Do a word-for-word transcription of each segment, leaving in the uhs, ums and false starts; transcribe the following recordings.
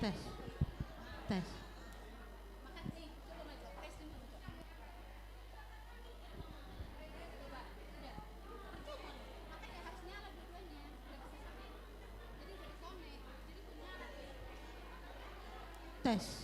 Tes. Tes. Tes.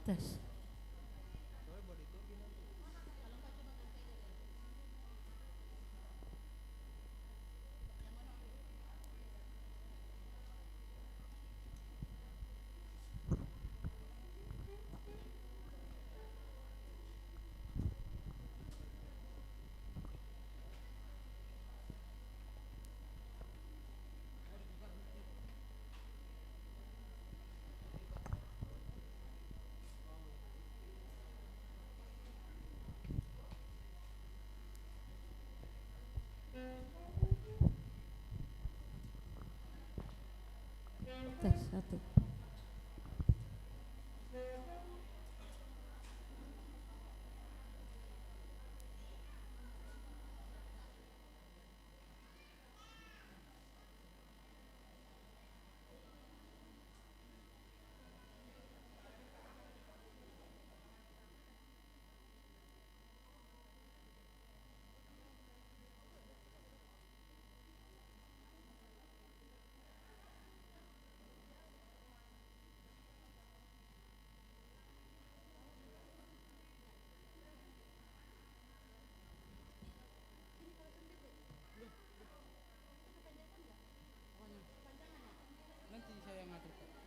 Tes. Tes, satu. Nanti saya ngatur, Pak.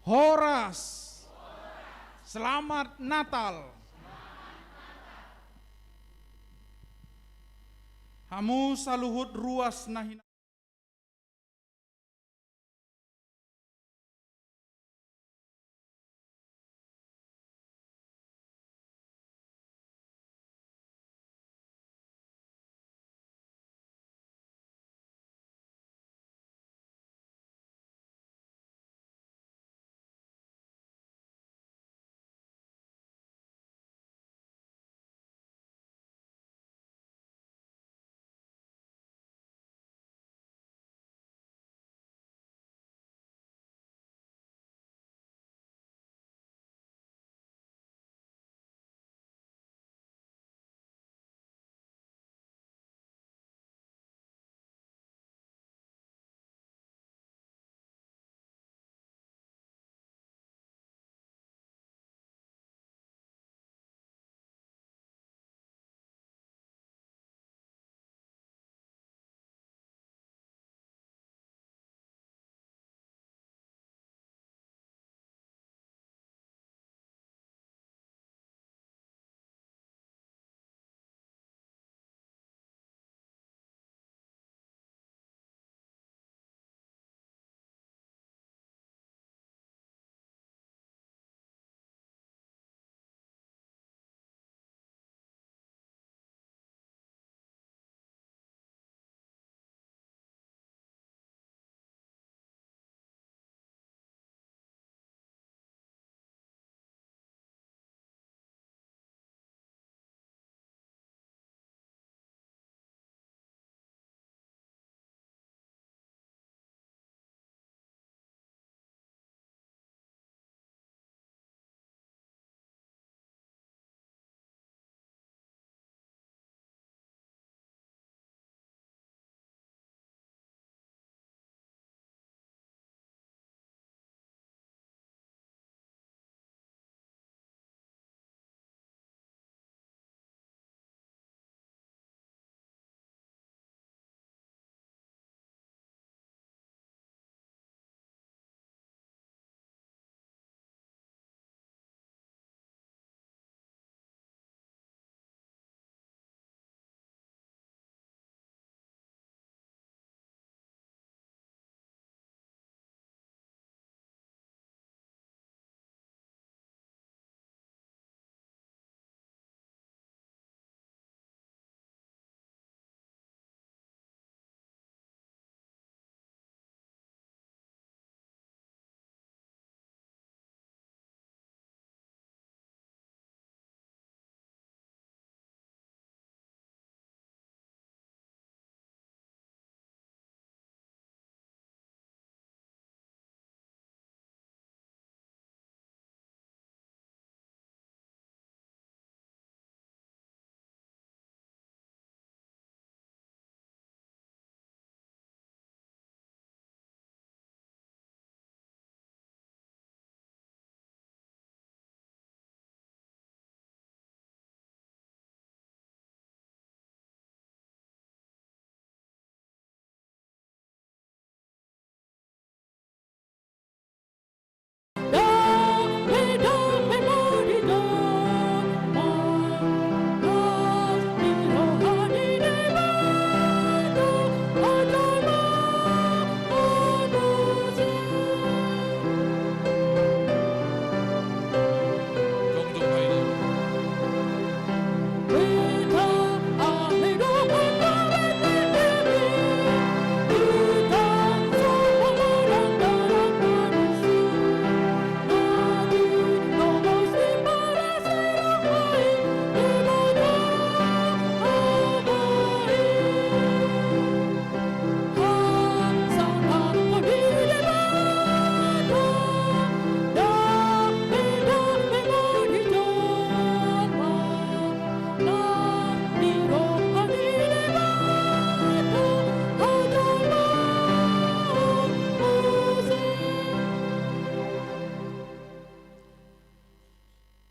Horas. Selamat Natal. Hamu saluhut ruas na hina-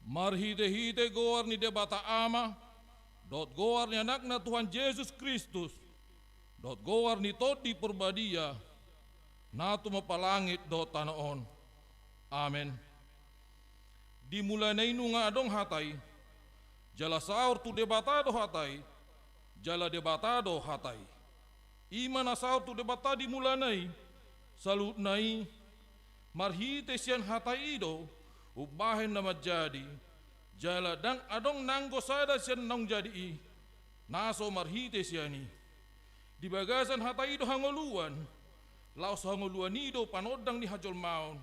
Marhitehite goar ni Debata Ama, dohot goar ni Anakna Tuhan Jesus Kristus, dohot goar ni Tondi Porbadia, na tumompa langit dohot tano on. Amen. Di mulana i nunga adong Hata i, jala saor tu Debata do Hata i, jala Debata do Hata i. I ma na saor tu Debata di mulana i. Saluhutna i marhite sian Hata i do umbahen na manjadi, jala ndang adong nanggo sada sian naung jadi i na so marhite sian i. Di bagasan Hata i do hangoluan, laos hangoluan i do panondang ni hajolmaon.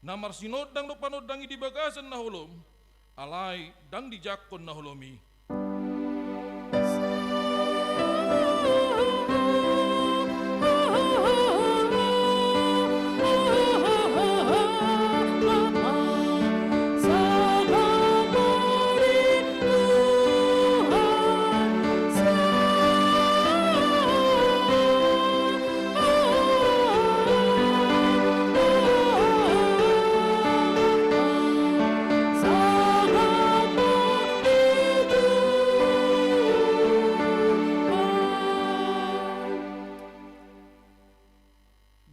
Na marsinondang do panondang i di bagasan na holom, alai ndang dijangkon na holom i.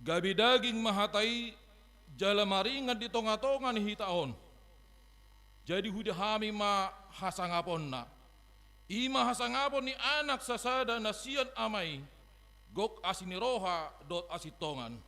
Gabe daging ma Hata i, jala maringan di tongatonga ni hita on. Jadi huida hami ma hasangaponna. I ma hasangapon ni Anak sasada na sian Ama i, gok asi ni roha dohot hasintongan.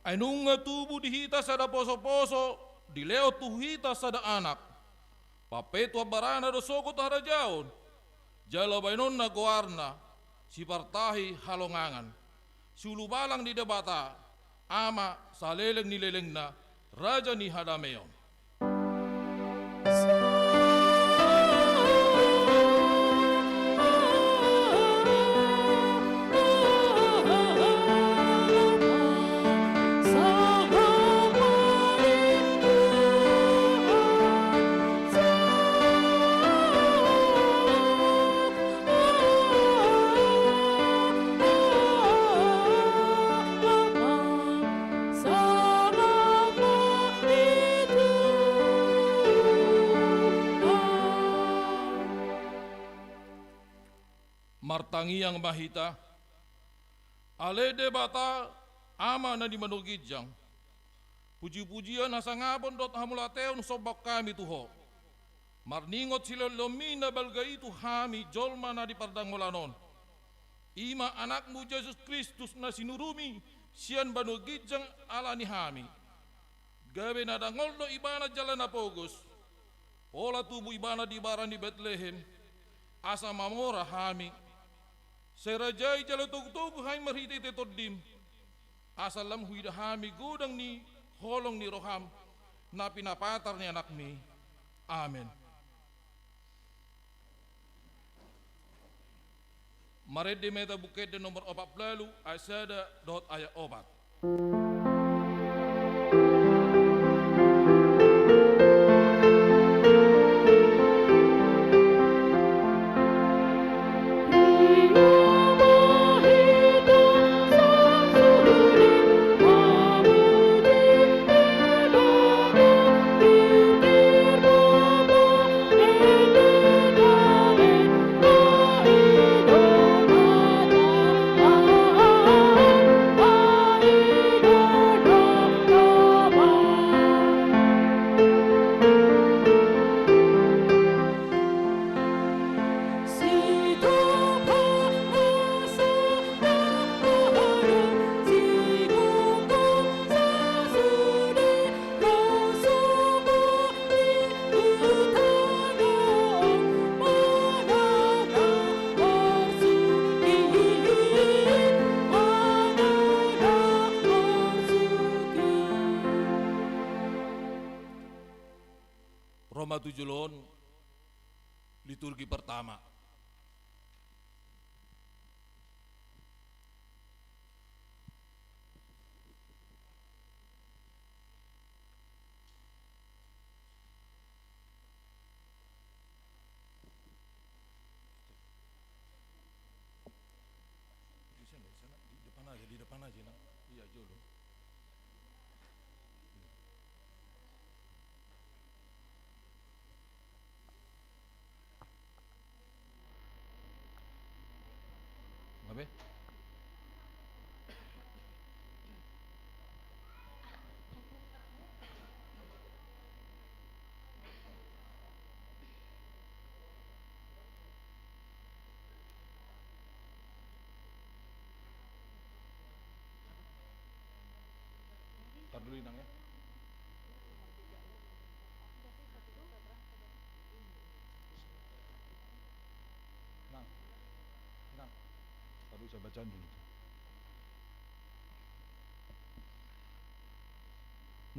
Ai nunga tubu di hita sada posoposo, dilehon tu hita sada anak. Pampeto ambarana do sogot harajaon, jala baenonna goarna, Sipartahi Halongangan, Siulubalang ni Debata, Ama saleleng ni lelengna, Raja ni hadameon. Martangiang ma hita. Ale Debata, Ama na di banua ginjang, pujipujian, hasangapon dohot hamauliateon husombahon hami tu Ho. Marningot silehonlehonmi na balga i tu hami jolma na di pardangolan on, i ma Anakmu Jesus Kristus na sinurumi sian banua ginjang ala ni hami, gabe na dangol do Ibana jala na pogos. Pola tubu Ibana di bara ni Betlehem, asa mamora hami. Sai rajai jala togutogu hami marhitehite Tondim, asa lam huida hami godang ni holong ni roham na pinapatar ni Anakmi. Amen. Marende ma hita Buku Ende nomor opat pulu ualu, ayat sada dohot ayat opat. Ro ma tu jolo on, liturgi pertama. Mana sih, Nang? Iya, jolo. Apa? Tar dulu, Inang, ya. Nang, Inang, tar dulu, saya bacaan dulu.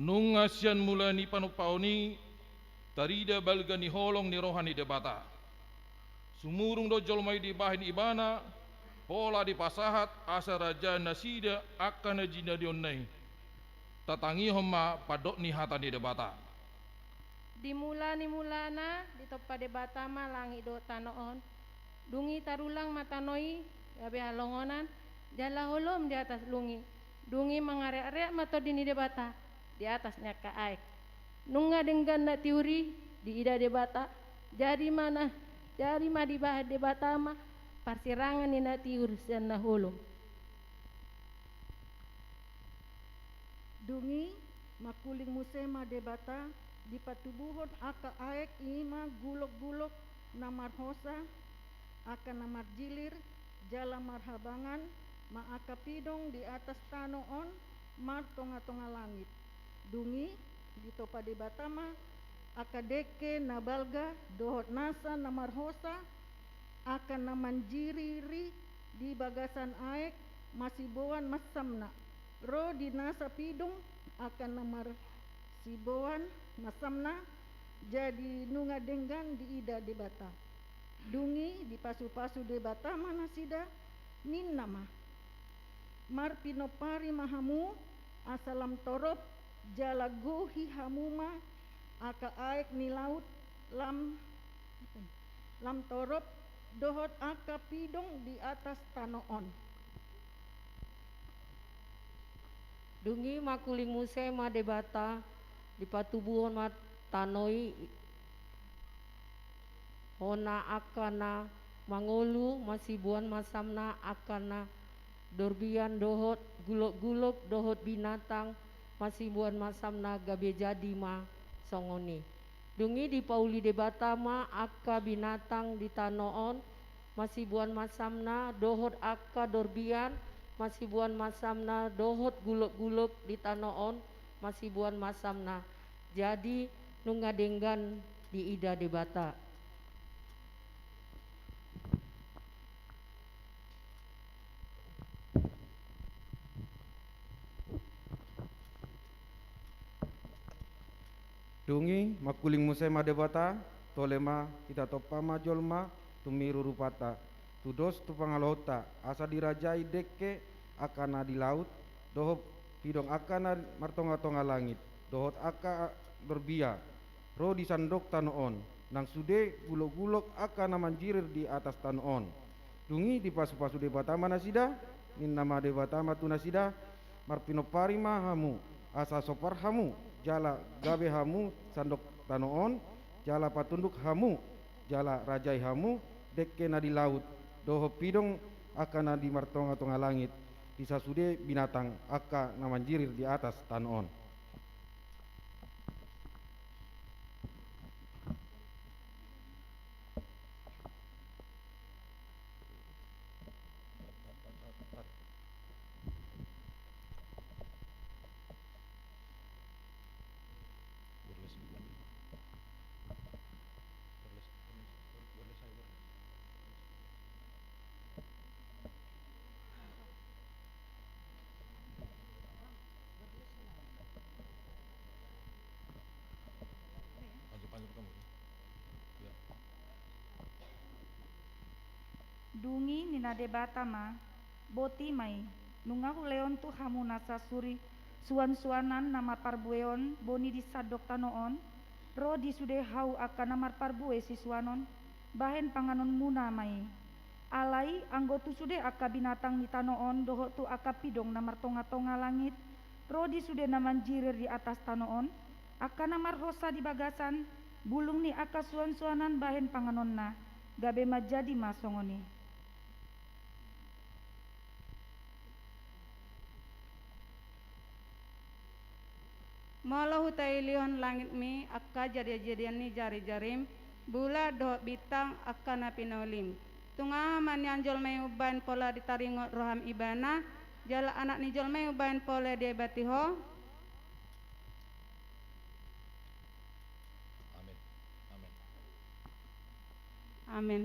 Nunga sian mula ni panompaon i tarida balga ni holong ni roha ni Debata. Sumurung do jolma i dibahen ibana, pola dipasahat asa rajaon nasida angka na jinadionna i. Tatangihon ma pandok ni hata ni Debata. Di mula ni mulana ditompa Debata ma langit dohot tano on. Dung i tarulang ma tano i gabe halongonan jala holom di atas lungi. Dung i mangareakreak ma Tondi ni Debata di atas ni angka aek. Nunga denggan na tiur i diida Debata, jadi ma na, jadi ma dibahen Debata ma parsirangan ni na tiur sian na holom. Dung i mangkuling muse ma Debata, dipatubuhon angka aek i ma gulokgulok na marhosa, angka na marjilir jala marhabangan ma angka pidong di atas tano on martongatonga langit. Dung i ditompa Debata ma angka dengke na balga dohot nasa na marhosa, angka na manjiriri di bagasan aek masiboan mansamna, ro di nasa pidong angka na marsiboan mansamna, jadi nunga denggan diida Debata. Dung i dipasupasu Debata ma nasida, ninna ma: Marpinompari ma hamu, asa lam torop jala gohi hamu ma angka aek ni laut, lam, lam torop dohot angka pidong di atas tano on. Dung i mangkuling muse ma Debata, dipatubuhon ma tano i hona angka na mangolu, masiboan mansamna angka na dorbian dohot gulokgulok dohot binatang masiboan mansamna, gabe jadi ma songon i. Dung i dipauli Debata ma angka binatang di tano on masiboan mansamna dohot angka dorbian masiboan mansamna dohot gulokgulok di tano on masiboan mansamna. Jadi nunga denggan diida Debata. Dung i mangkuling muse ma Debata, tole ma, hita tompa ma jolma tumiru rupanta, tudos tu pangalohonta, asa dirajai dengke angka na di laut, dohot pidong angka na martongatonga langit, dohot angka dorbia ro di sandok tano on, nang sude gulokgulok angka na manjirir di atas tano on. Dung i dipasupasu Debata ma nasida, ninna ma Debata ma tu nasida: Marpinompari ma hamu, asa sompar hamu, jala gabe hamu sandok tano on, jala patunduk hamu, jala rajai hamu dengke na di laut, dohot pidong angka na di martongatonga langit, di sasude binatang angka na manjirir di atas tano on. Dung i ninna Debata ma: Boti ma i, nunga hulehon tu hamu nasa suri suansuanan na marparbueon boni di sandok tano on, ro di sude hau angka na marparbue sisuanon, bahen panganonmuna ma i. Alai anggo tu sude angka binatang ni tano on dohot tu angka pidong na martongatonga langit, ro di sude na manjirir di atas tano on, angka na marhosa di bagasan, bulung ni angka suansuanan bahen panganonna, gabe manjadi ma songon i. Molo hutailihon langitmi angka jadianjadian ni jarijarim, bulan dohot bintang angka na pinaulim, tung aha ma nian jolma i umbahen pola ditaringot roham ibana, jala anak ni jolma i umbahen pola diabati ho? Amin. Amin. Amin.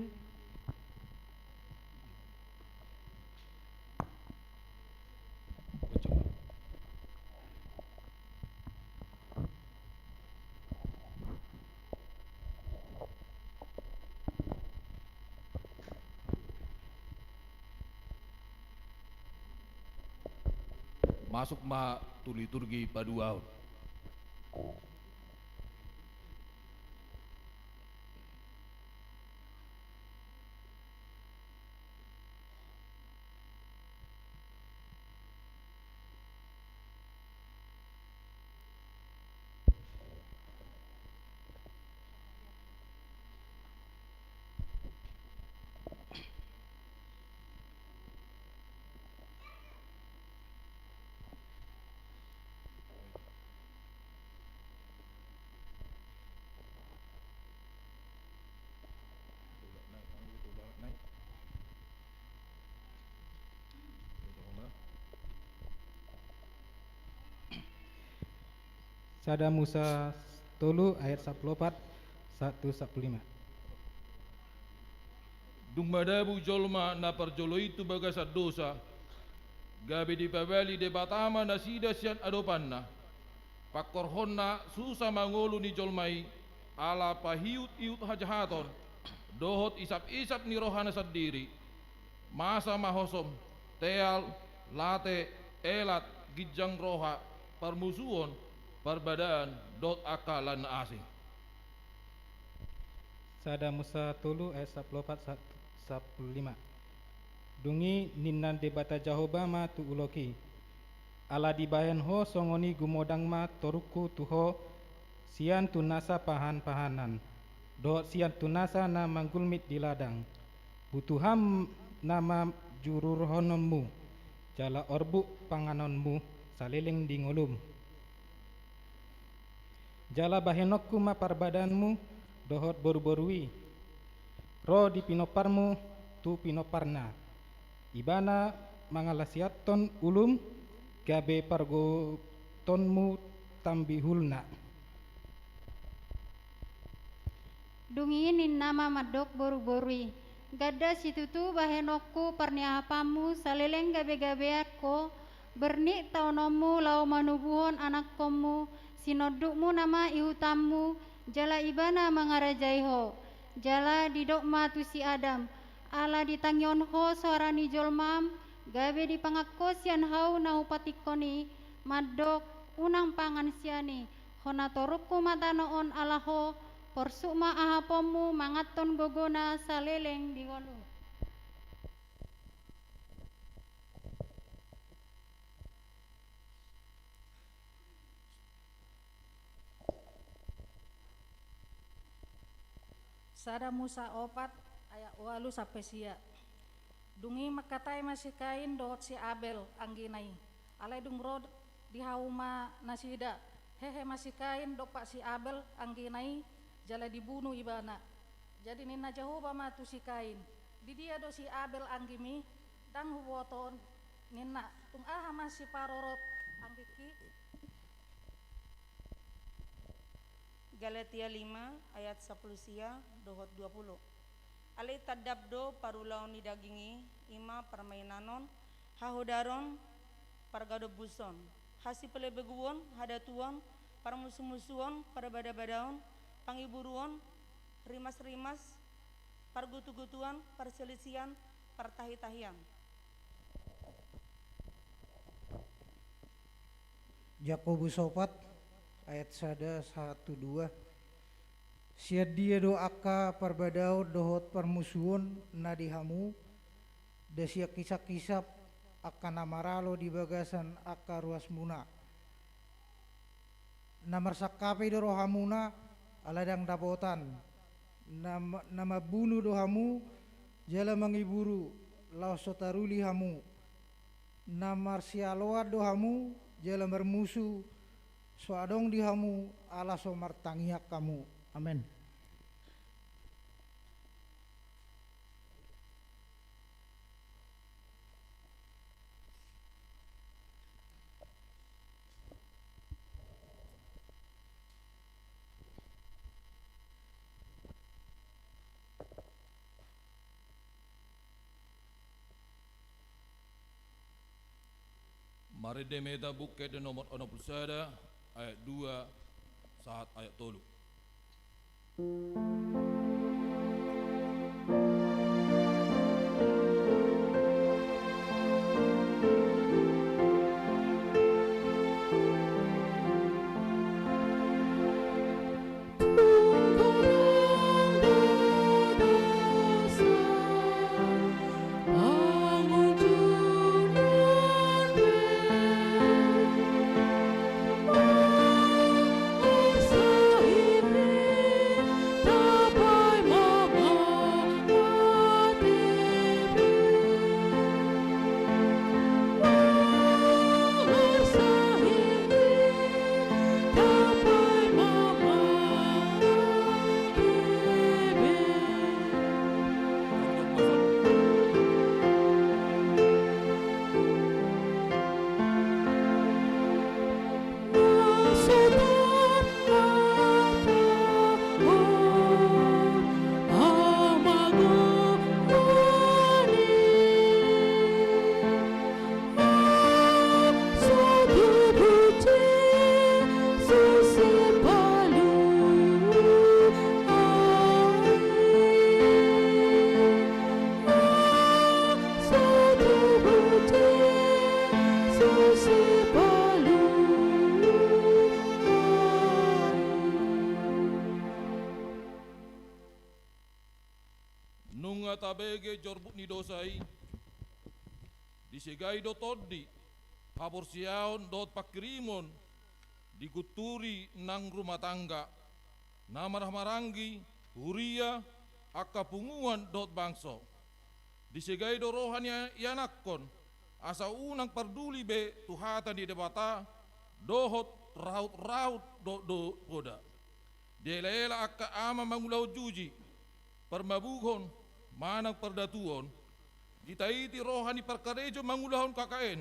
Masuk ma tu liturgi paduahon. Sada Musa tolu ayat sampulu opat sahat tu sampulu lima. Dung madabu jolma na parjolo i tu bagasan dosa, gabe dipabali Debata ma nasida sian adopanna. Pangkorhonna susa ma ngolu ni jolma i, ala paihutihut hajahaton dohot isapisap ni rohana sandiri. Masa ma hosom, teal, late, elat, ginjang roha, parmusuon, parbadaan, dohot angka lan na asing. Sada Musa tolu ayat sampulu opat sa-, sampulu lima. Dung i ninna Debata Jahowa ma tu ulok i: Ala dibahen ho songon i gumodang ma torungku tu ho sian tu nasa pahanpahanan, dohot sian tu nasa na manggulmit di ladang. Butuham nama jururhononmu, jala orbuk panganonmu saleleng di ngolum. Jala bahenonku ma parbadaanmu dohot boruboru i, ro di pinomparmu tu pinomparna. Ibana mangalasiathon ulum, gabe pargotonmu tambihulna. Dung i ninna ma mandok boruboru i: Ganda situtu bahenonku parniahapanmu saleleng gabegabean ho, bernit taononmu laho manubuhon anakkonmu, sinondukmu nama ihutanmu, jala ibana mangarajai ho. Jala didok ma tu si Adam: Ala ditangihon ho soara ni jolmam, gabe dipangan ho sian hau na hupatingkon i, mandok: Unang pangan sian i, hona torungku ma tano on ala ho, porsuk ma ahaponmu manganhon gogona saleleng di ngolum. Sada Musa opat ayat ualu sampe sia. Dung i mangkatai ma si Kain dohot si Abel anggina i, alai dung ro di hauma nasida, hehe ma si Kain dompak si Abel anggina i, jala dibunu ibana. Jadi ninna Jahowa ma tu si Kain: Didia do si Abel anggim i? Ndang huboto ninna. Tung aha ma siparorot anggingki? Galatia lima ayat sampulu sia dohot dua pulu. Alai tandap do parulaon ni daging i, i ma parmainanon, hahodaron, pargadombuson, hasipelebeguon, hadatuon, parmusumusuon, parbadabadaon, pangiburuon, rimasrimas, pargutugutuan, parselisian, partahitahian. Jakobus opat ayat sada sahat tu dua. Sian dia do angka parbadaon dohot parmusuon na di hamu, Nda siangkisangkisap angka na maralo di bagasan angka ruasmuna. Na marsangkapi do rohamuna, ala ndang dapotan. Na ma-, na mambunu do hamu, jala mangiburu, laos so taruli hamu. Na marsialoan do hamu, jala marmusu, so adong di hamu, ala so martangiang hamu. Amen. Marende ma hita Buku Ende nomor onom pulu sada, ayat dua, sahat ayat tolu. Nunga tabege jorbut ni dosa i, disegai do tondi, haporseaon dohot pangkirimon, digunturi nang rumah tangga, na marhahamaranggi, huria, angka punguan dohot bangso. Disegai do roha ni ianakhon, asa unang parduli be tu hata ni Debata, dohot rahutrahut dohot do poda. Dielaela angka ama mangulahon juji, parmabuhon, manang pardatuon, ditaiti roha ni parkarejo mangulahon K K N.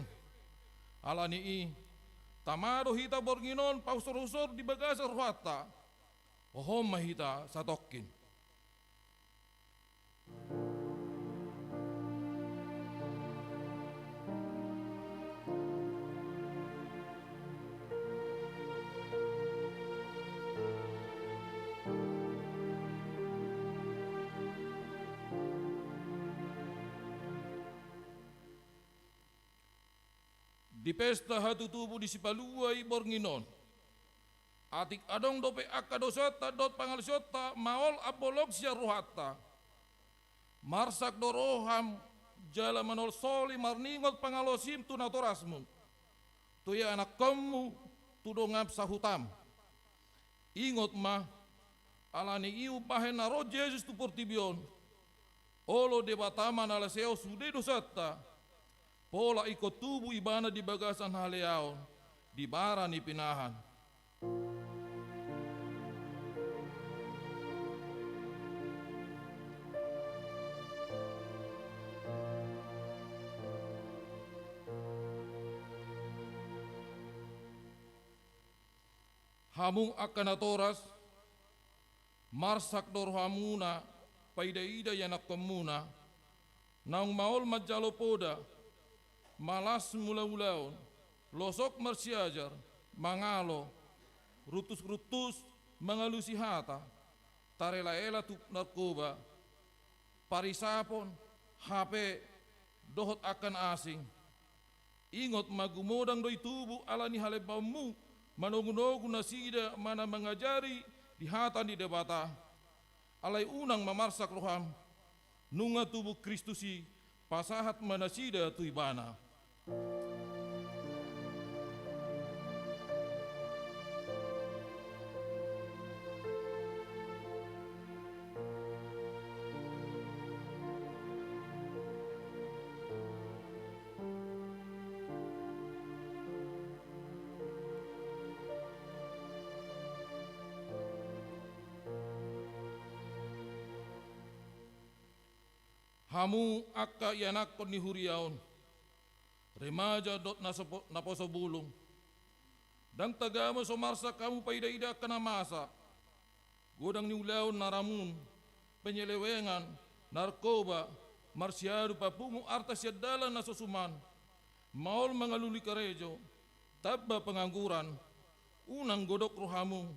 Ala ni i, tama do hita borngin on pahusorhusor di bagasan rohanta, hohom ma hita satongkin. Di pesta hatutubu ni Sipalua i borngin on, atik adong dope angka dosanta dohot pangalaosionta maol ambolong sian rohanta, marsak do roham jala manolsoli marningot pangalaosim tu natorasmu, tu ianakhonmu, tu dongan sahutam. Ingot ma, ala ni i umbahen na ro Jesus tu portibi on, olo Debata manaleseon sude dosanta, pola ingkon tubu Ibana di bagasan hahaleaon, di bara ni pinahan. Hamu angka natoras, marsak do rohamuna paidaida ianakhonmuna, naung maol manjalo poda, malas mulaulaon, losok marsiajar, mangalo, runtusruntus mangalusi hata, tarelaela tu narkoba, parisapon, hape, dohot angka na asing. Ingot ma, gumodang do i tubu ala ni halembaonmu manogunogu nasida manang mangajari di hata ni Debata. Alai unang ma marsak roham, nunga tubu Kristus i Pasahat ma nasida tu ibana. Hamu angka ianakhon ni huria on, remaja dohot na sopo-, naposo bulung, ndang tagamon so marsak hamu paida-ida angka na masa, godang ni ulaon na ramun, penyelewengan, narkoba, marsiadu papungu arta sian dalan na so suman, maol mangalului karejo, tamba pengangguran. Unang godok rohamu,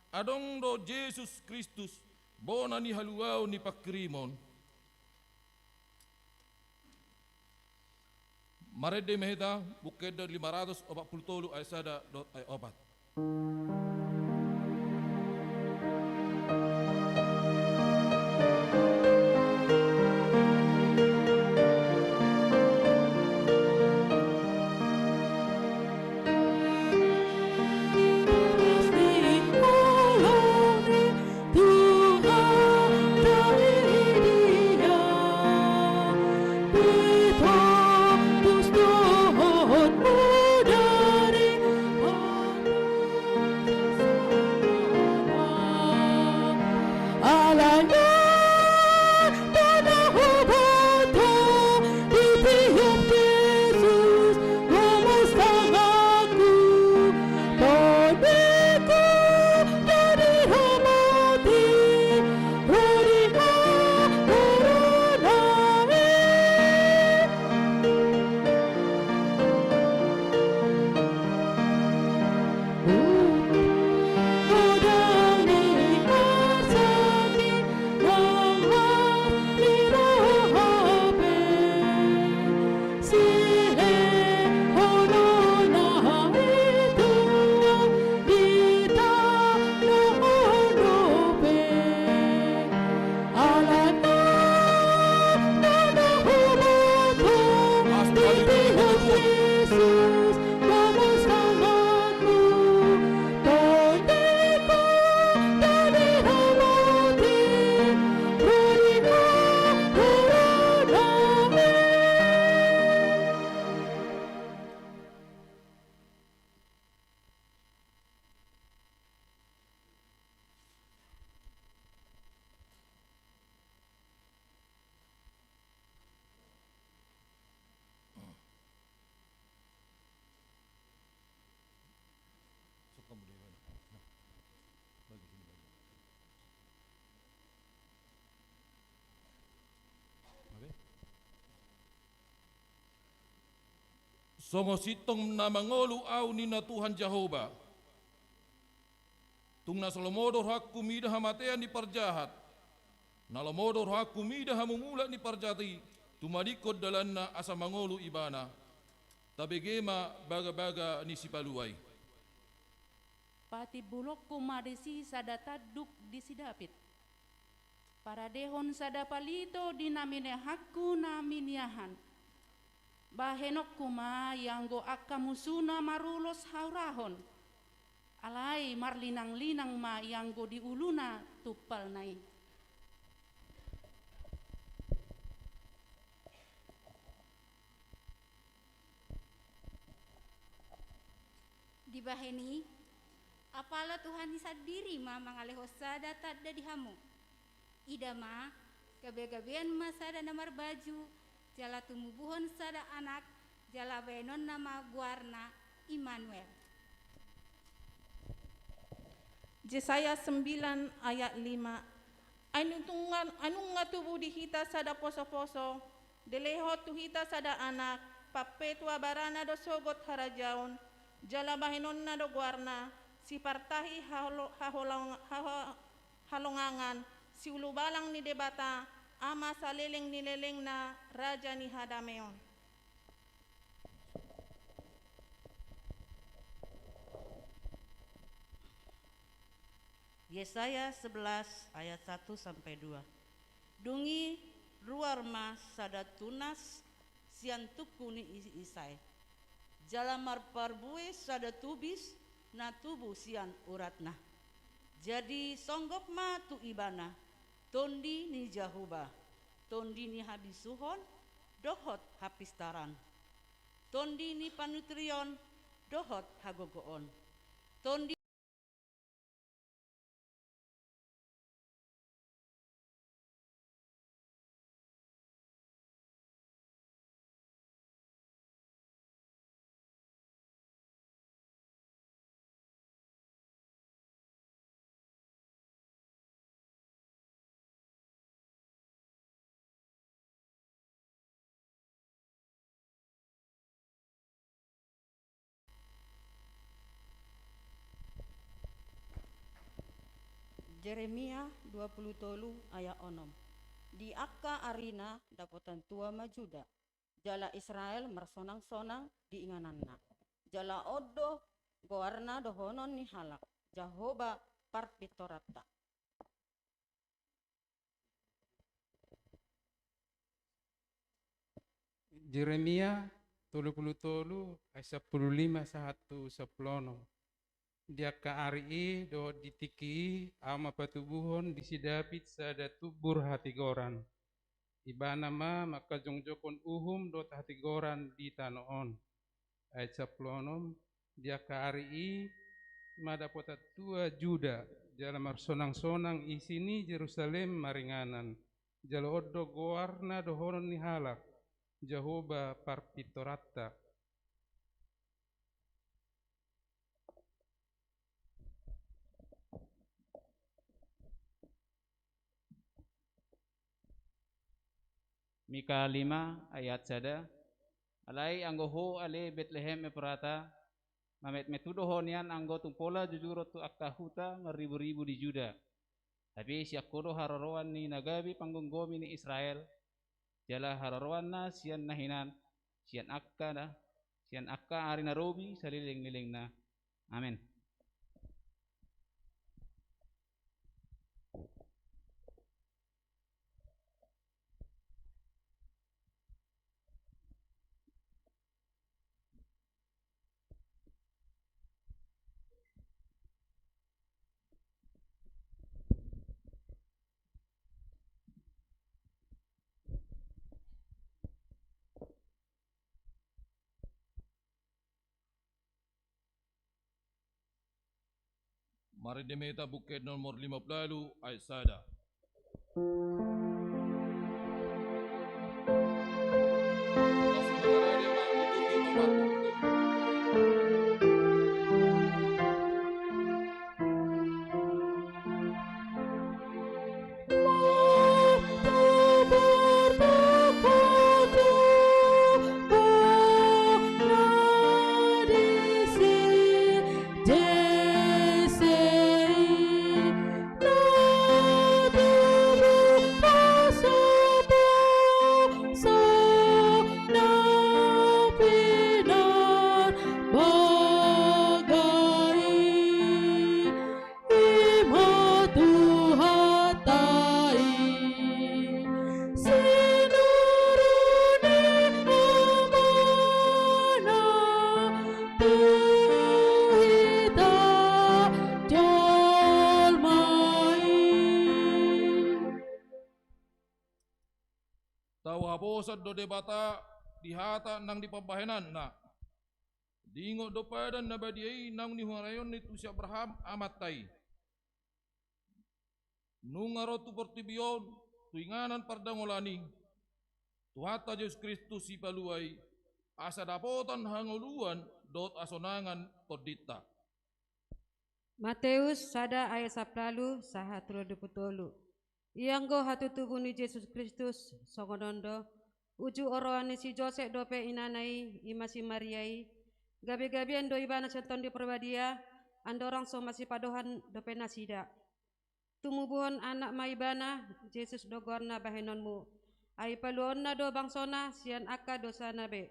adong do Jesus Kristus, bona ni haluaon ni pangkirimon. Marende ma hita, Buku Ende lima ratus opat pulu tolu ayat sada dohot ayat opat. Songon sintong na mangolu ahu ninna Tuhan Jahowa. Tung na so lomo do rohangku mida hamatean ni parjahat, na lomo do rohangku mida hamumulak ni parjahat i, tumadingkon dalanna asa mangolu ibana. Tabege ma bagabaga ni sipalua i. Patimbulonku ma disi sada tanduk di si David. Paradehon sada palito di na miniahanku na miniahan. Bahenonku ma ianggo angka musuna marulos haurahon. Alai marlinanglinang ma ianggo di uluna tumpalna i. Dibahen i, apala Tuhan i sandiri ma mangalehon sada tanda di hamu. Ida ma, gabegabean ma sada na marbaju, jala tumubuhon sada anak, jala baenonna ma goarna Immanuel. Jesaya sembilan ayat lima. Ai nunga, ai nunga tubu di hita sada posoposo, dilehon tu hita sada anak, pampetua barana do sogot harajaon, jala bahenonna do goarna, Sipartahi haholo-, haholong-, haho-, halongangan, Siulubalang ni Debata, Ama saleleng ni lelengna, Raja ni hadameon. Yesaya sebelas ayat satu sampai dua. Dung i Ruar ma sada tunas sian tungku ni Isai, jala marparbue sada tubis na tubu sian uratna. Jadi songgop ma tu ibana Tondi ni Jahowa, Tondi ni habisuhon dohot hapistaran, Tondi ni panutrion dohot hagogoon, Tondi Jeremia dua pulu tolu ayat onom. Di angka arina dapotan tua ma Juda, jala Israel marsonang-sonang di ingananna. Jala on do goarna dohonon ni halak, Jahowa parpintoranta. Jeremia tolu pulu tolu ayat sampulu lima sahat tu sampulu onom. Di angka ari i dohot di tingki i Ahu ma patubuhon di si David sada tumbur hatigoran. Ibana ma mangkajongjongkon uhum dohot hatigoran di tano on. Ayat sampulu onom. Di angka ari i ma dapotan tua Juda, jala marsonang-sonang isi ni Jerusalem maringanan. Jala on do goarna dohonon ni halak, Jahowa parpintoranta. Mika lima ayat sada. Alai anggo ho ale Betlehem Efrata, mametmet hu do ho nian anggo tung pola jujuron tu angka huta marribu-ribu di Juda. Hape sian ho do haroroan ni na gabe panggomgomi ni Israel, jala haroroanna sian na hinan, sian angka na, sian angka ari na robi saleleng-lelengna. Amen. Marende ma hita buku nomor lima pulu ualu ayat sada. Ima Tuhanta i, sinurun ni Amana tu hita jolma i. Tau haposan do Debata di hata nang di pambahenanna. Diingot do padan na badia i naung nihuraion ni tu si Abraham amanta i. Nunga ro tu portibi on, tu inganan pardangolan i, Tuhanta Jesus Kristus Sipalua i, asa dapotan hangoluan dohot hasonangan tondinta. Mateus sada ayat sampulu ualu sahat tu dua pulu tolu. Ia anggo hatutubu ni Jesus Kristus songon on do, uju oroan ni si Josep dope inana i, ima si Maria i, gabe-gabean do ibana sian Tondi Parbadia, andorang so masipadohan dope nasida. Tumubuhon anak ma ibana, Jesus do goarna bahenonmu. Ai paluaonna do bangsona sian angka dosana be.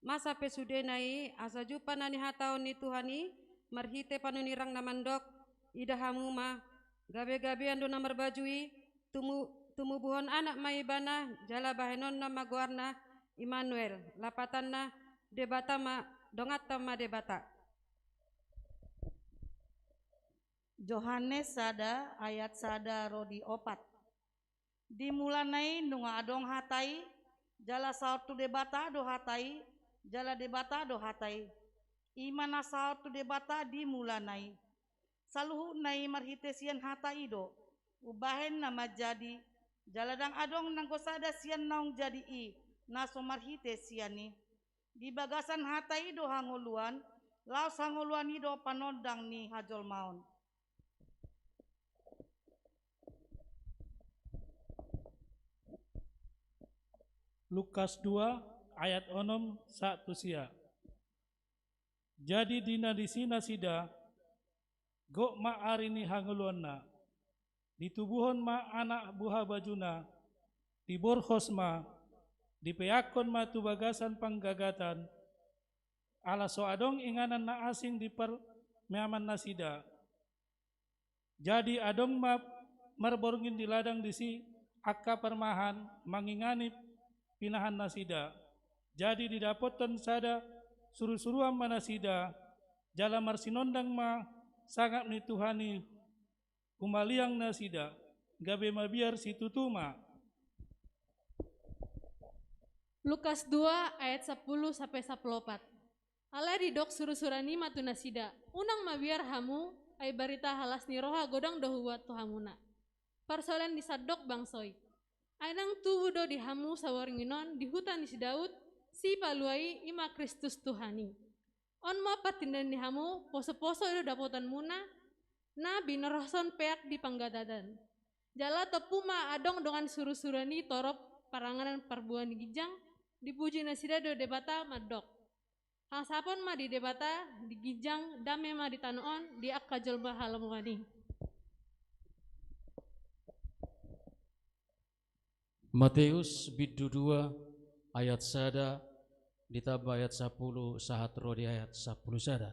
Masa pe sudena i, asa jumpa na nihatahon ni Tuhan i, marhite panunirang na mandok, ida hamu ma, gabe-gabean do na marbaju i, tumu-, Tumubuhon anak ma ibana, jala bahenonna ma goarna Immanuel, lapatanna Debata ma, donganta ma Debata. Johannes sada ayat sada ro di opat. Di mulana i nunga adong Hata i, jala saor tu Debata do Hata i, jala Debata do Hata i. I ma na saor tu Debata di mulana i. Saluhutna i marhite sian Hata i do umbahen na manjadi, jala ndang adong nanggo sada sian naung jadi i, na so marhite sian i. Di bagasan Hata i do hangoluan, laos hangoluan i do panondang ni hajolmaon. Lukas dua ayat onom sahat tu sia. Jadi di na disi nasida, gok ma ari ni hangoluanna. Ditubuhon ma anak buhabajuna, diborhos ma, dipeakkon ma tu bagasan panggagatan, ala so adong inganan na asing di parmeaman nasida. Jadi adong ma marborngin di ladang disi angka parmahan mangingani pinahan nasida. Jadi didapothon sada surusuruan ma nasida, jala marsinondang ma sangap ni Tuhan i humaliang nasida, gabe mabiar situtu ma. Lukas dua ayat sapuluh sampe sapuluh opat. Alai didok surusuruan i ma tu nasida, unang mabiar hamu, ai barita halas ni roha godang do hubuat tu hamuna. Parsoalan ni sandok bangso i. Ai ndang tubu do di hamu saborngin on di huta ni si Daud, sipalua i, i ma Kristus Tuhan i. On ma partindaon ni hamu, posoposo i do dapotonmuna, na binorhoson peak di panggadatan. Jala tompu ma adong dongan surusuruan i torop paranganan parbue ni ginjang, dipuji nasida do Debata mandok. Hasapon ma di Debata di ginjang, dame ma di tano on di angka jolma halomoan i. Mateus bindu dua ayat sada ditamba ayat sapuluh sahat ro di ayat sapuluh sada.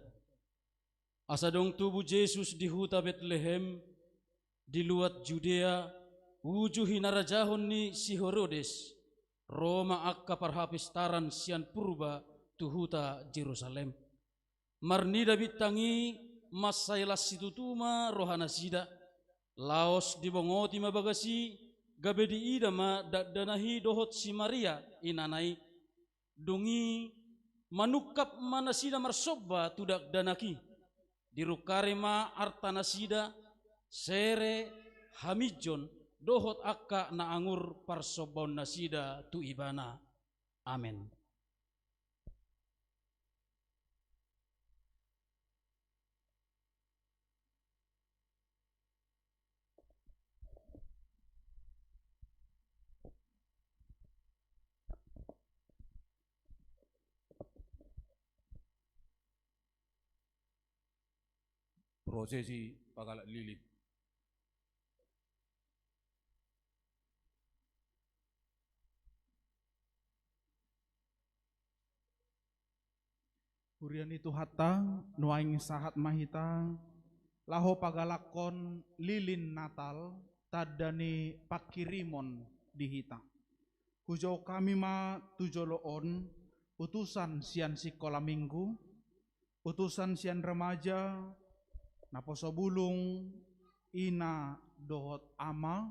Asa dung tubu Jesus di huta Betlehem, di luat Judea, uju hinarajahon ni si Herodes, ro ma angka parhapistaran sian purba tu huta Jerusalem. Marnida bintang i, mansai las situtu ma rohanasida. Laos dibongoti ma bagas i, gabe diida ma dakdanak i dohot si Maria, inana i. Dung i manungkap ma nasida marsomba tu dakdanak i. Dirungkari ma artanasida, sere, haminjon, dohot angka na angur parsombaonnasida tu Ibana. Amen. Prosesi pagalak lilin. Huria ni Tuhanta, nuaeng sahat ma hita laho pagalakhon lilin Natal, tanda ni panghirimon di hita. Hujou hami ma tu jolo on utusan sian sikola minggu, utusan sian remaja, naposo bulung, ina dohot ama,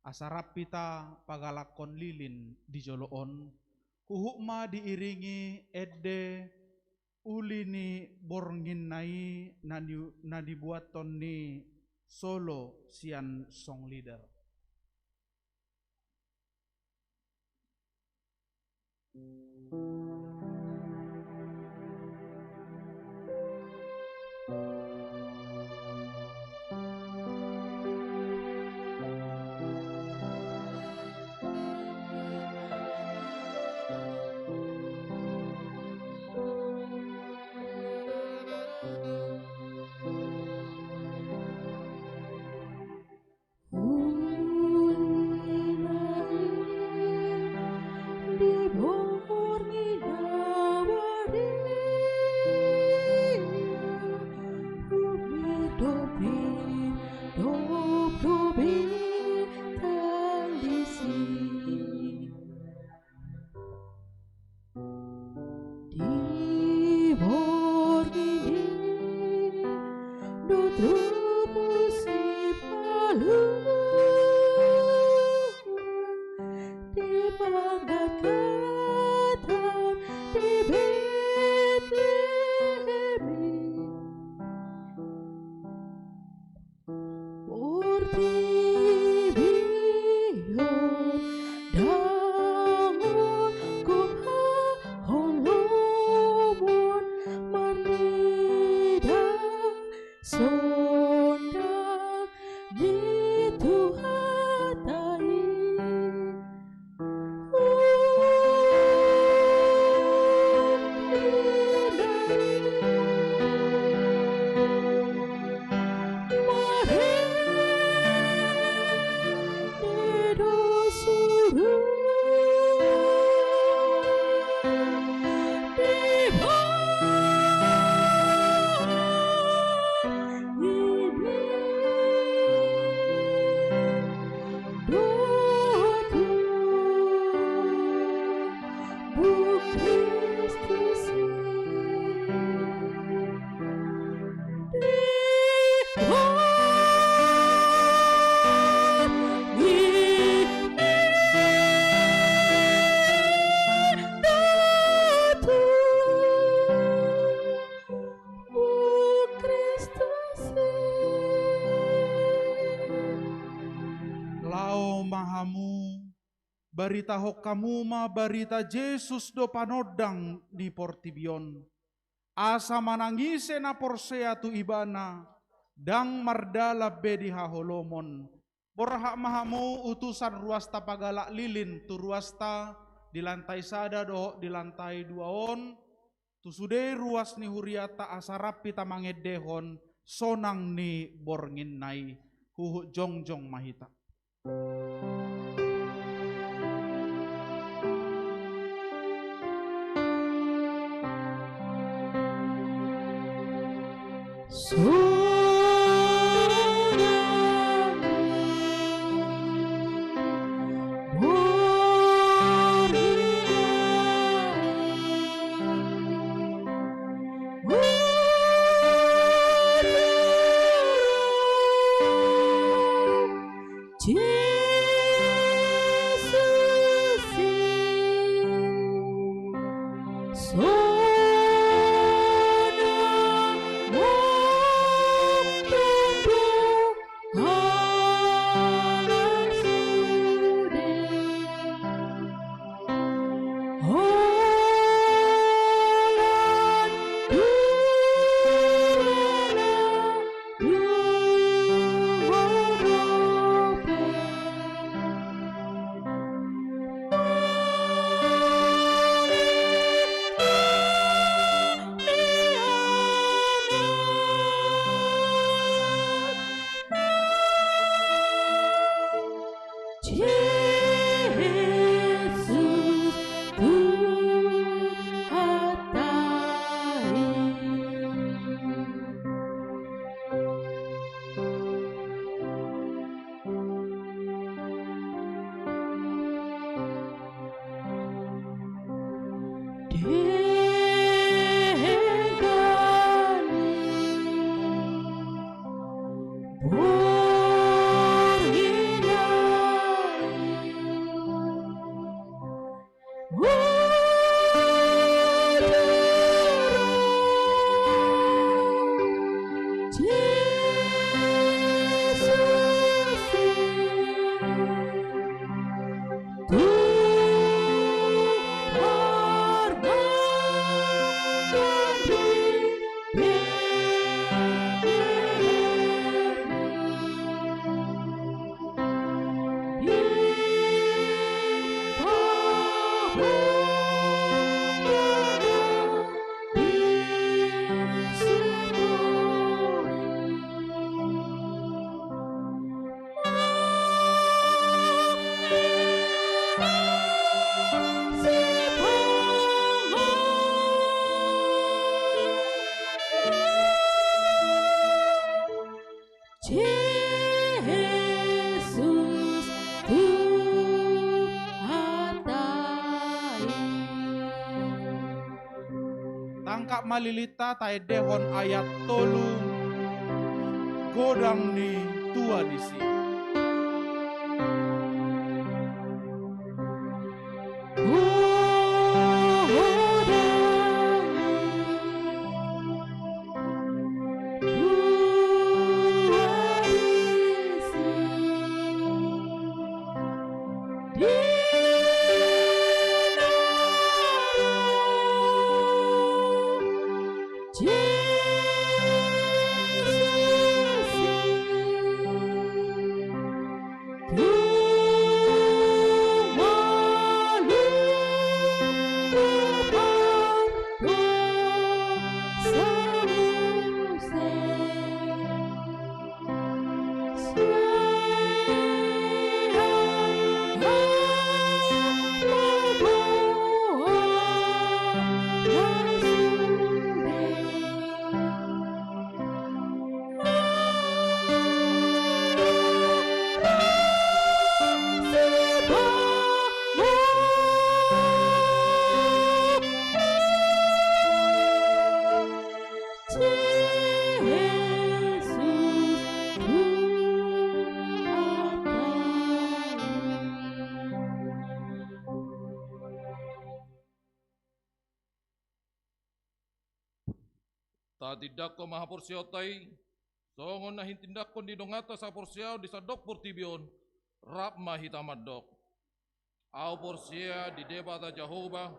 asa rap hita pagalakhon lilin di jolo on. Huhut ma diiringi ende uli ni bornginna i na ni, na nibuathon ni solo sian song leader. Borngin i do tubu sipaluhon di panggatgatan di Betlehem i. Portibi on ndang on gok haholomon marnida sondang ni Tuhanta i. Laho ma hamu, baritahon hamu ma barita Jesus do panondang ni portibi on, asa manang ise na porsea tu Ibana, ndang mardalan be di haholomon. Borhat ma hamu utusan ruasta pagalak lilin tu ruasta di lantai sada dohot di lantai dua on, tu sude ruas ni hurianta, asa rap hita mangendehon sonang ni bornginna i. Huhut jongjong ma hita. Tangkap ma lilinta, taendehon ayat tolu, godang ni tua ni si. Tatindangkon ma haporseaonta i, songon na hitindanghon ni donganta saporseaon di sandok portibi on, rap ma hita mandok. Ahu porsea di Debata Jahowa,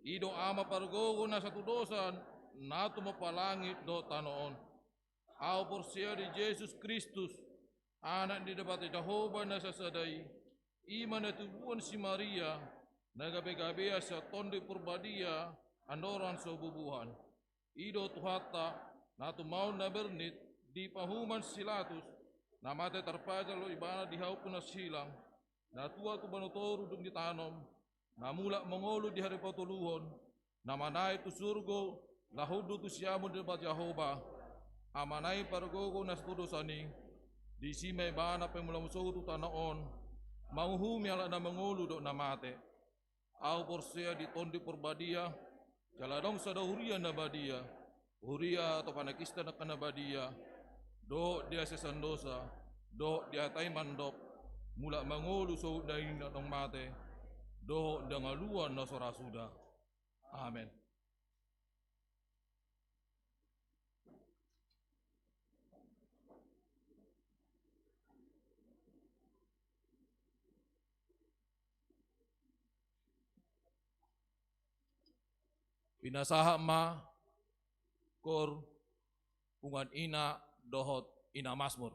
i do Ama pargogo na satudosan, na tumompa langit dohot tano on. Ahu porsea di Jesus Kristus, Anak ni Debata Jahowa na sasada i, i ma na tubuan si Maria, na gabegabean sian Tondi Porbadia, andorang so bubuhan. I do Tuhanta, na tumaon na bernit, di pahuman si Pilatus, na mate tarpajal do ibana di hau pinahilang, na tua tu banua toru dung ditanom, na mulak mangolu di ari patoluhon, na manaek tu surgo, laho hundul tu siamun ni Debata Jahowa, Ama nami pargogo na satudosan i, disi ma ibana paimulaon sogot tu tano on, manguhumi halak na mangolu dohot na mate. Ahu porsea di Tondi Porbadia, jala adong sada huria na badia, huria tu panangkisan angka na badia, dohot di hasesaan dosa, dohot di hata i mandok, mulak mangolu sogot na naeng adong mate, dohot di hangoluan na so ra suda. Amen. Pinasahat ma koor punguan ina dohot ina Masmur.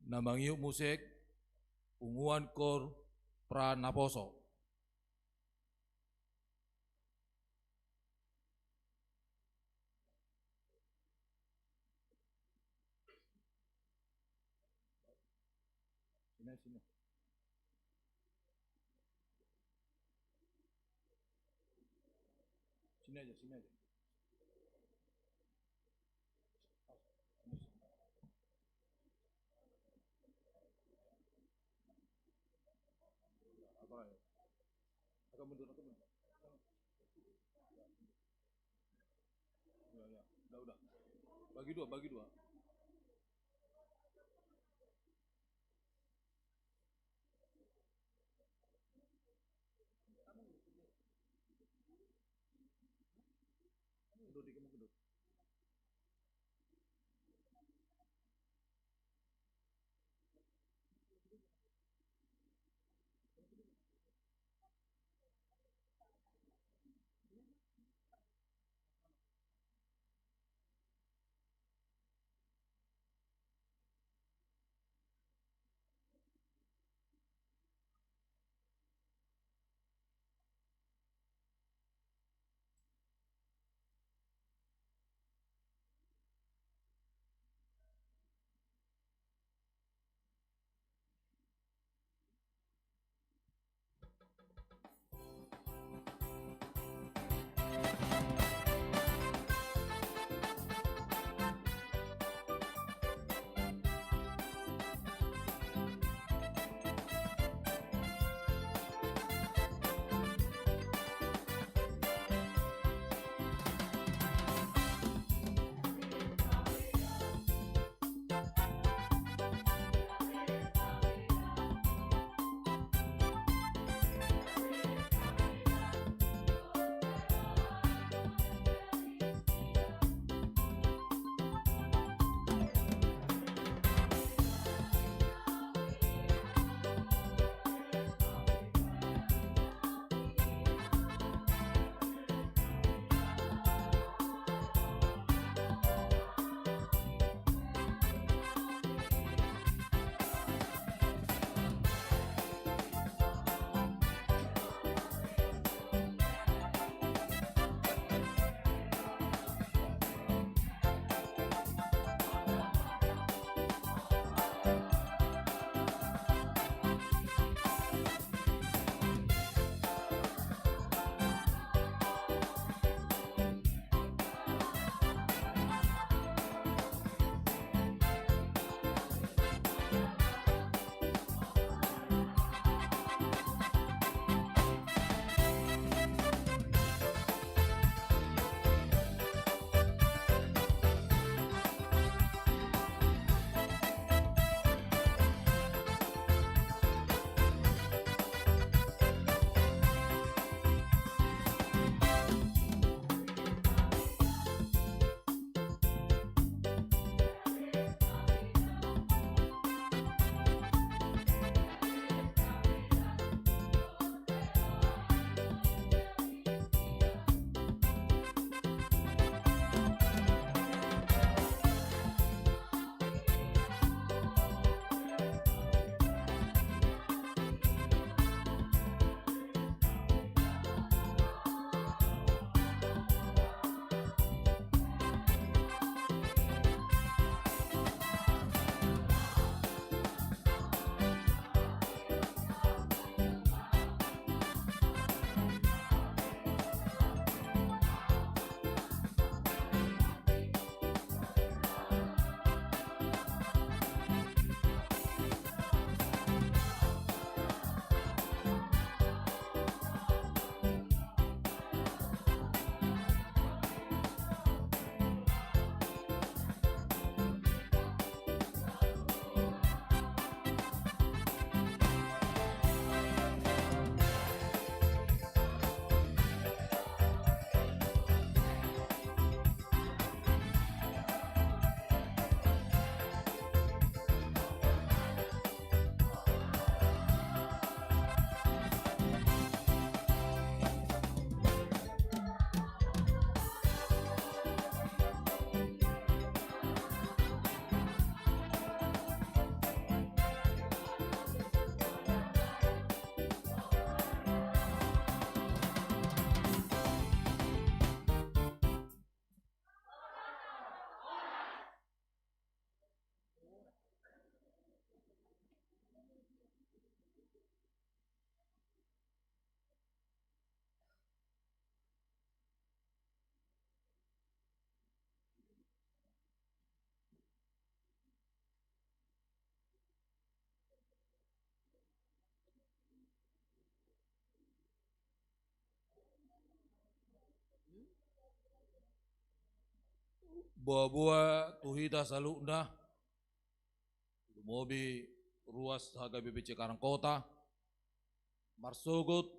Na mangihut musik, Punguan Kor Pranaposo. Sini, sini. Sini aja, sini aja. Apa ya? Agak mundur, agak mundur. Ya, ya, udah, udah. Bagi dua, bagi dua. Mundur dikit, mundur. Boa-boa tu hita saluhutna, lumobi ruas H K B P C Karangkota, marsogot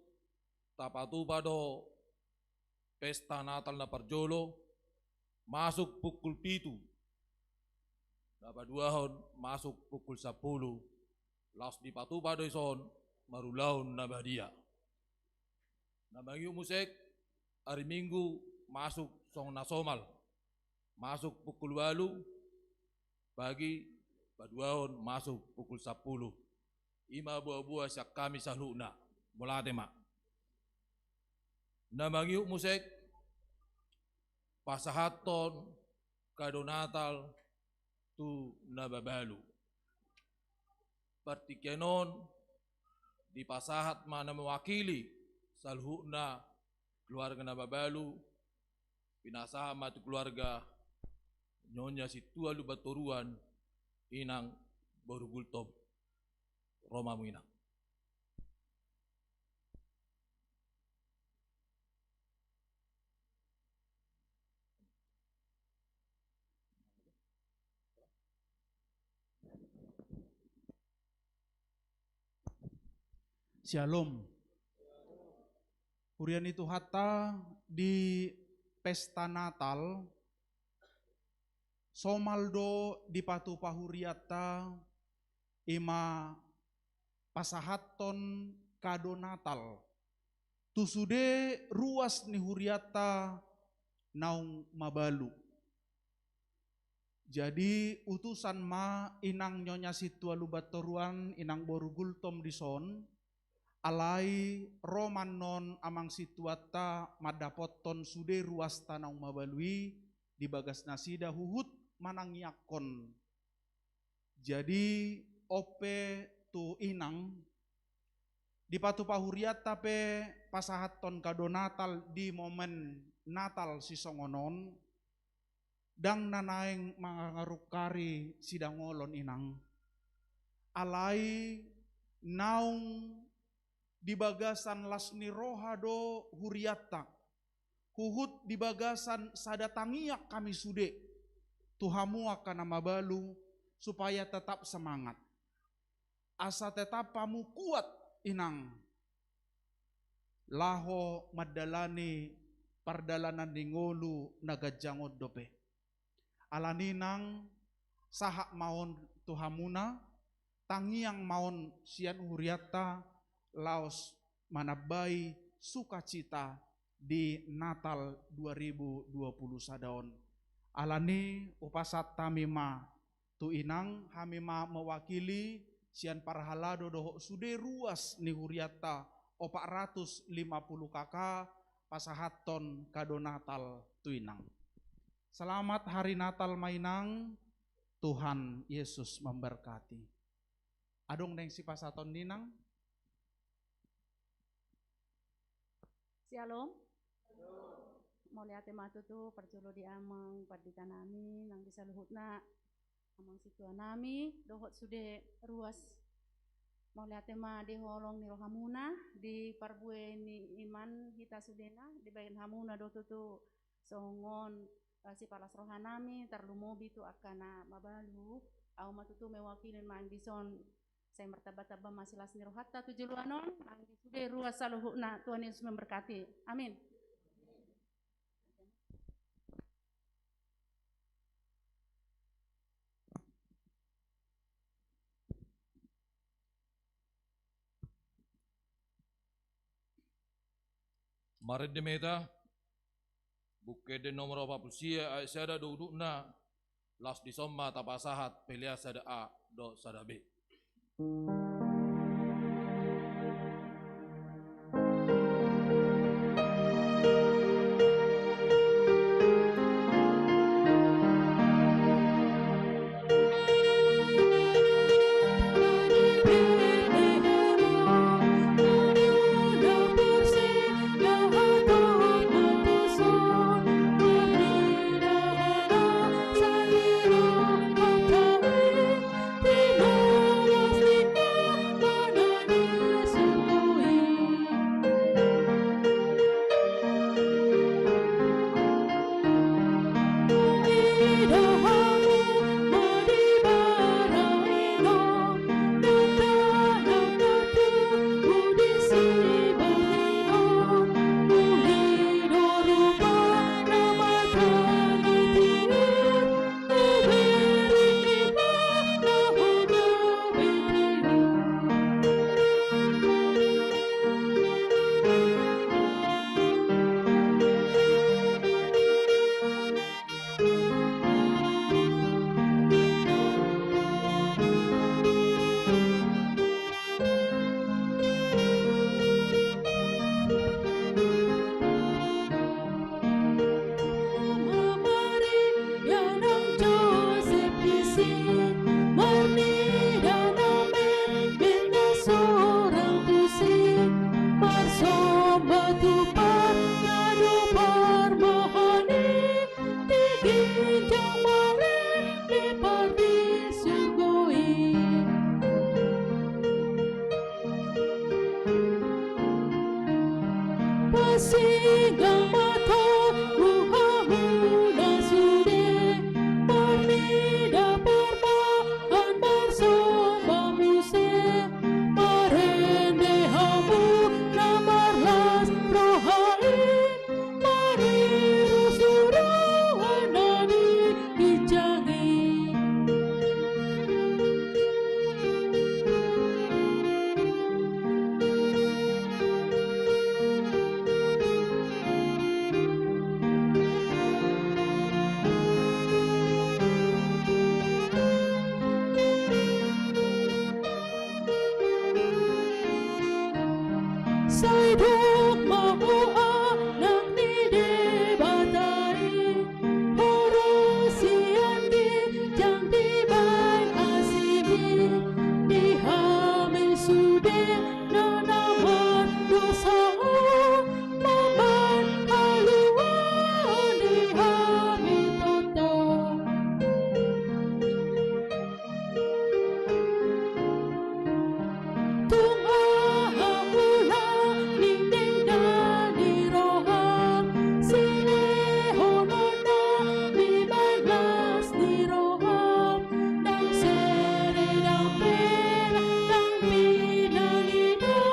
tapatupa do pesta Natal na parjolo, masuk pukul pitu, na paduahon masuk pukul sampulu, laos dipatupa do dison marulaon na badia. Na mangihut muse, ari Minggu masuk songon na somal, masuk pukul ualu pagi, paduahon masuk pukul sampulu. I ma boa-boa sian hami saluhutna. Mauliate ma. Na mangihut muse, pasahathon kado Natal tu na mabalu. Partingkian on dipasahat ma na mewakili saluhutna keluarga na mabalu, pinasahat ma tu keluarga Nyonya Sintua Lumban Toruan, Inang boru Gultom. Ro ma hamu, Inang. Syalom. Huria ni Tuhanta, di pesta Natal, somal do dipatupa hurianta, i ma pasahathon kado Natal tu sude ruas ni hurianta naung mabalu. Jadi utusan ma Inang Nyonya Sintua Lumban Toruan, Inang boru Gultom dison, alai ro ma annon Amang Sintuanta mandapothon sude ruasta naung mabalu i di bagas nasida huhut manangiangkon. Jadi on pe tu Inang, dipatupa hurianta pe pasahathon kado Natal di momen Natal sisongon on, ndang na naeng mangarungkari sidangolon, Inang. Alai naung di bagasan las ni roha do hurianta, huhut di bagasan sada tangiang hami sude tu hamu angka na mabalu, supaya tetap semangat, asa tetap hamu kuat, Inang, laho mandalani pardalanan ni ngolu na ganjang on dope. Alani, Inang, sahat ma on tu hamuna, tangiang ma on sian hurianta, laos manambai sukacita di Natal dua ribu dua puluh sada on. Alani, hupasahat hami ma tu Inang, hami ma mewakili sian parhalado dohot sude ruas ni hurianta opat ratus lima puluh K K, pasahathon kado Natal tu Inang. Selamat Hari Natal ma, Inang. Tuhan Yesus memberkati. Adong naeng sipasahaton ni Inang? Syalom. Mauliate ma tutu parjolo di Amang Pandita nami nang di saluhutna, Amang Sintua nami dohot sude ruas. Mauliate ma di holong ni rohamuna, di parbue ni iman hita sudena, dibahen hamuna do tutu songon, eh, sipalas roha nami, tarlumobi tu angka na mabalu. Ahu ma tutu mewakili ma dison, sai martamba-tamba ma silas ni rohanta tu joloan on, nang di sude ruas saluhutna. Tuhan Yesus memberkati. Amin. Marende ma hita, Buku Ende nomor opat pulu sia, ayat sada do udutna, laos dison ma tapasahat pelean sada A dohot sada B. Singkop ma tubu hamu na sude, marnida parmahan marsomba muse, marende hamu na marlas roha i, mariru suruan na di ginjang i. Sai dung ma ho anak ni Debata i, hurosi sian ginjang dibaen asimi, di hami sude na mardosa on, mambaen haluaon di hami tongtong. Tung aha ulang ni denggan ni roham, silehononnami bagas ni roham, ndang sere, ndang perak, ndang pinangido,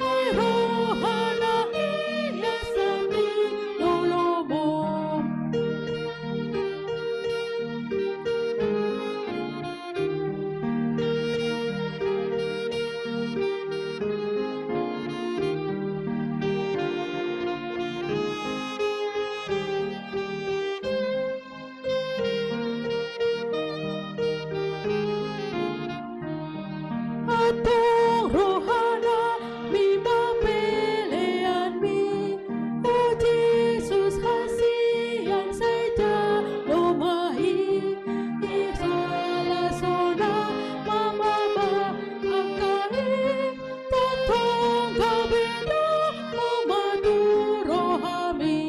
ai roha na ias di dolomon. Antong rohanami ma peleanmi, o Jesus, hasian sai jalo ma i, ikhlas hona ma mambahen angka i, tongtong gabe do ho ma tu rohami.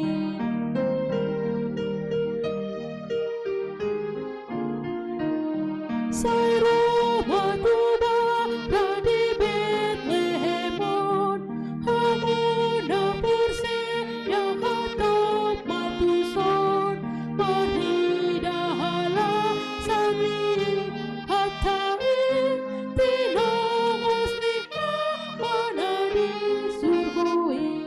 Sai ro ma tu bara di Betlehem on, hamu na porsea hatop ma tuson, marnida halasan ni hata i, tinongos ni Ama na di surgo i.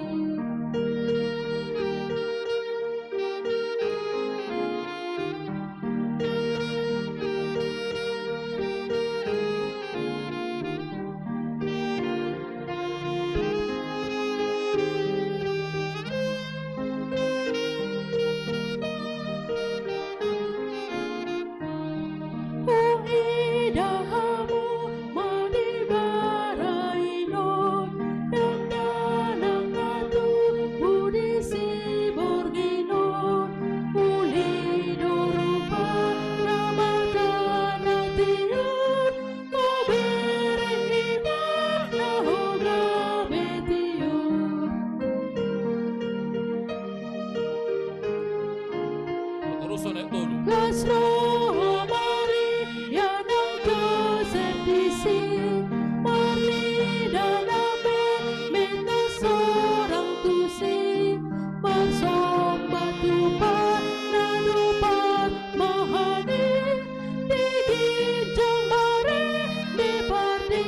Huida hamu ma di bara i non, dakdanak na tubu disi borngin on, uli do rupa na margana tiur, ho bereng ibana ho gabe tiur. Las roha Maria nang Josep disi, marnida na metmet na sorang tusi, marsomba tu Ama na dohot Ama i, di ginjang marende pardenggan di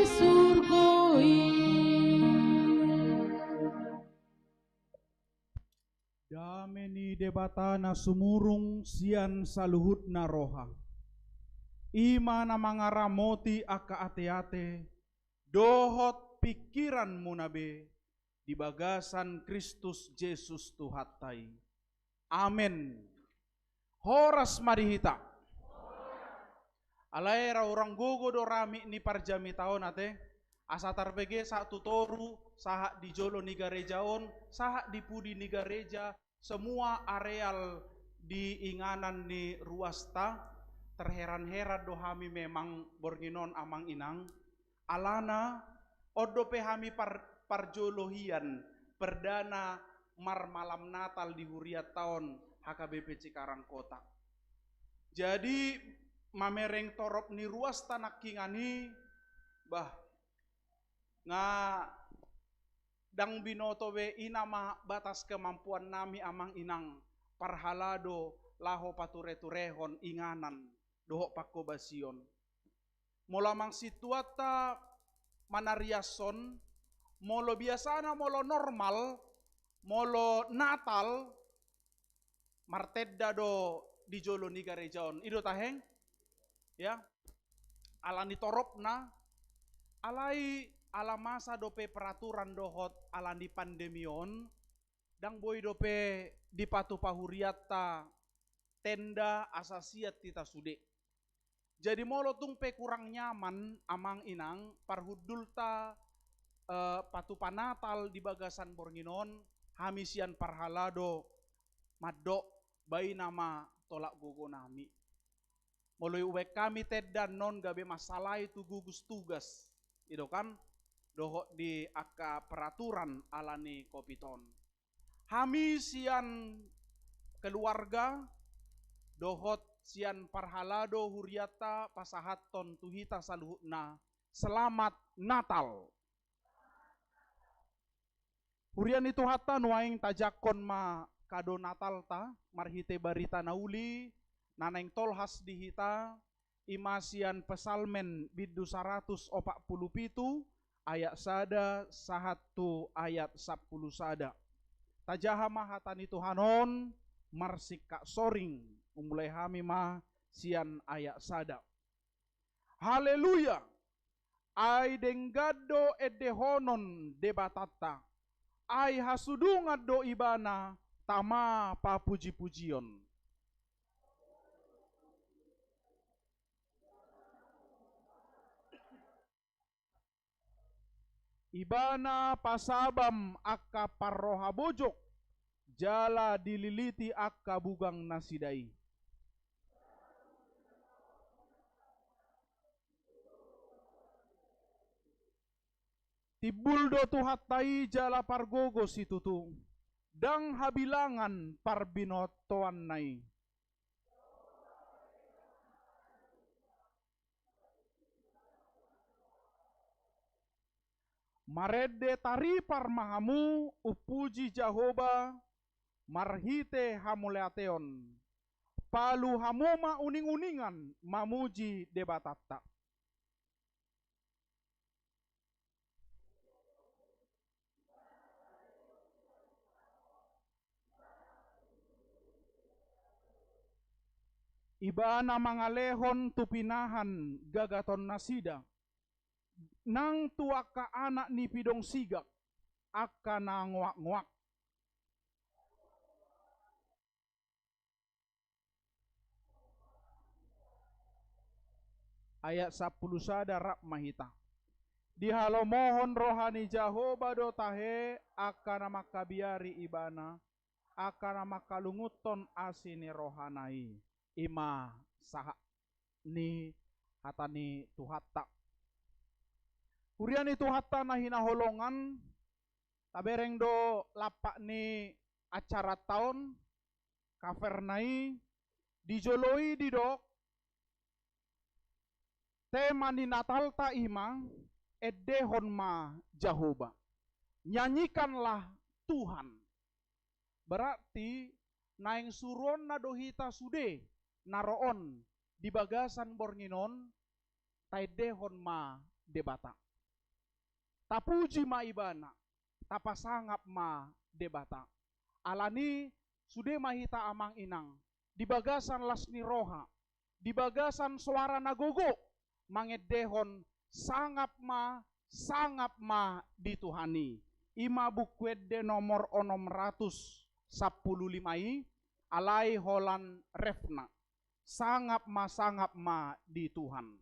surgo i. Dame ni Debata na sumurung sian saluhutna roha, i ma na mangaramoti angka ateate dohot pingkiranmuna be, di bagasan Kristus Jesus Tuhanta i. Amen. Horas ma di hita. Alai ra hurang gogo do ramik ni parjamita on ate, asa tarbege sahat tu toru, sahat di jolo ni gareja on, sahat di pudi ni gareja, semua areal di inganan ni ruasta, terheran-heran do hami memang borngin on amang inang, alana on dope hami par-, parjolo hian perdana marmalam Natal di hurianta on H K B P Cikarang Kota. Jadi mamereng torop ni ruasta nangkiningan i, bah, nga ndang binoto be, i nama batas kemampuannami amang inang, parhalado laho patureturehon inganan dohot pangkobasion. Molo amang sintuanta manariashon, molo biasana, molo normal, molo Natal, martenda do di jolo ni gareja on. I do tahe? Ya. Ala ni toropna, alai ala masa dope peraturan dohot ala ni pandemi on, ndang boi dope dipatupa hurianta tenda asa siat hita sude. Jadi molo tung pe kurang nyaman amang inang, parhundulta, eh, patupa Natal di bagasan borngin on, hami sian parhalado mandok, baen nama tolap gogonami. Molo dibaen hami tenda annon, gabe mansalai tu gugus tugas, i do kan, dohot di angka peraturan ala ni Covid on. Hami sian keluarga dohot sian parhalado hurianta pasahathon tu hita saluhutna, selamat Natal. Huria ni Tuhanta, nuaeng tajangkon ma kado Natalta marhite barita na uli na naeng tolhas di hita, i ma sian Psalmen bindu saratus opat pulu pitu, ayat sada sahat tu ayat sampulu sada. Tajaha ma hata ni Tuhan on marsingkat soring, umulai hami ma sian ayat sada. Haleluya! Ai denggan do endehonon Debatanta, ai hasudungan do Ibana tama papujipujion. Ibana pasabam angka parroha bojok, jala dililiti angka bugang nasida i. Timbul do Tuhanta i jala pargogo situtu, ndang habilangan parbinotoanna i. Marende taripar ma hamu umpuji Jahowa marhite hamauliateon. Palu hamu ma uninguningan mamuji Debatanta. Ibana mangalehon tu pinahan gagatonnasida, nang tu angka anak ni pidong sigak, angka na ngoakngoak. Ayat sampulu sada, rap ma hita. Dihalomohon roha ni Jahowa do tahe angka na mangkabiari Ibana, angka na mangkalungunhon asi ni rohana i. I ma sahat ni hata ni Tuhanta. Huria ni Tuhanta na hinaholongan, tabereng do lampak ni acaranta on, coverna i, di jolo i didok, tema ni Natalta i ma, endehon ma Jahowa. Nyanyikanlah Tuhan. Berarti, naeng suruonna do hita sude na ro on di bagasan borngin on, taendehon ma Debata. Tapuji ma Ibana, tapasangap ma Debata. Alani, sude ma hita amang inang, di bagasan las ni roha, di bagasan soara na gogo, mangendehon sangap ma, sangap ma di Tuhan i. I ma Buku Ende nomor onom ratus sampulu lima i, alai holan refna. Sangap ma, sangap ma di Tuhan.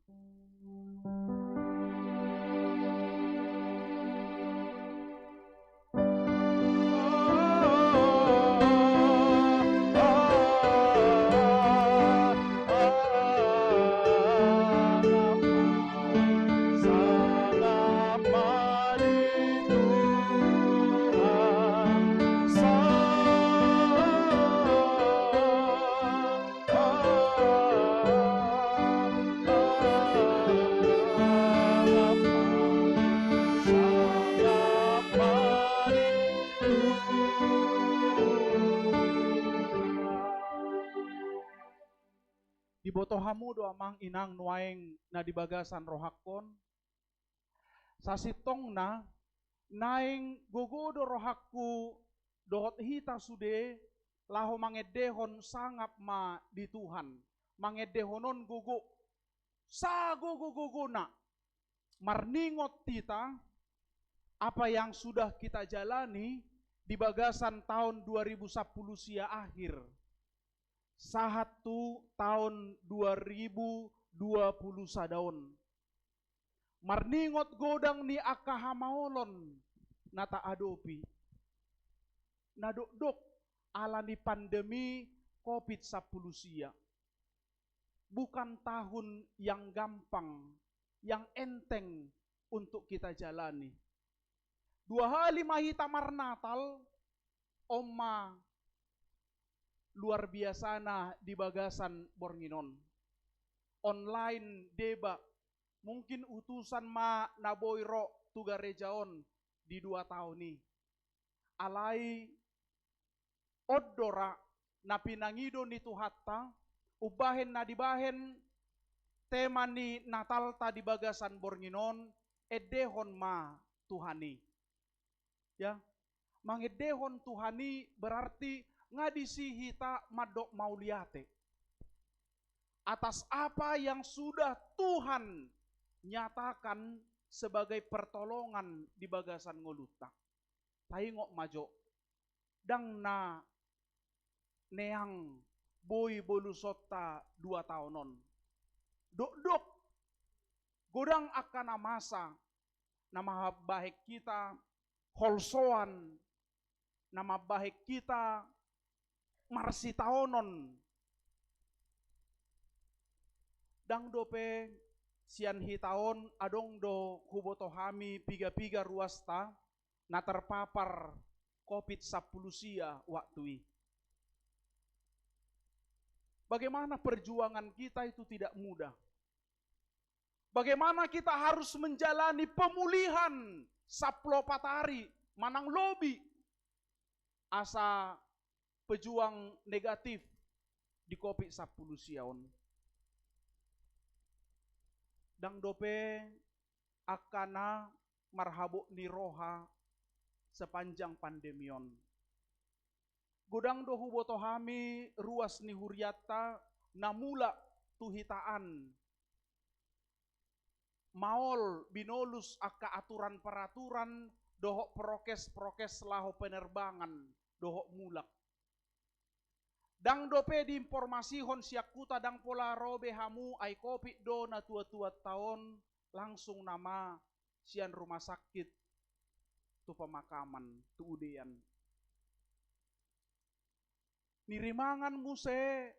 Hamu do amang inang nuaeng na di bagasan rohangkon. Sasintongna, naeng gogo do rohangku dohot hita sude laho mangendehon sangap ma di Tuhan. Mangendehon on gogo. Sagogo-gogona. Marningot hita apa yang sudah kita jalani di bagasan taon dua ribu sampulu sia akhir sahat tu taon dua ribu dua pulu sada on. Marningot godang ni angka hamaolon na taadopi, na dokdok ala ni pandemi covid sampulu sia. Bukan tahun yang gampang, yang enteng untuk kita jalani. Dua hali ma hita marnatal, on ma luar biasana di bagasan borngin on. Online deba, mungkin utusan ma na boi ro tu gareja on di dua taon i. Alai on do ra na pinangido ni Tuhanta, umbahen na dibahen tema ni Natalta di bagasan borngin on, endehon ma Tuhan i. Ya, mangendehon Tuhan i berarti nga disi hita mandok mauliate atas apa yang sudah Tuhan nyatakan sebagai pertolongan di bagasan ngolunta. Taingot ma jo, ndang na neang boi bolusonta dua taon on. Dokdok, godang angka na masa, na mambahen hita holsoan, na mambahen hita marsitaonon. Ndang dope sian hita on adong do huboto hami piga-piga ruasta na terpapar covid sampulu sia waktu i. Bagaimana perjuangan kita itu tidak mudah. Bagaimana kita harus menjalani pemulihan sampulu opat ari manang lobi asa pejuang negatif di covid sampulu sia on. Ndang dope angka na marhabot ni roha sepanjang pandemi on. Godang do huboto hami ruas ni hurianta na mulak tu hita an maol binolus angka aturan peraturan dohot prokes-prokes laho penerbangan dohot mulak. Ndang dope diinformasihon sian huta, ndang pola ro be hamu, ai covid do na tua-tuanta on, langsung nama sian rumah sakit tu pemakaman, tu udean. Nirimangan muse,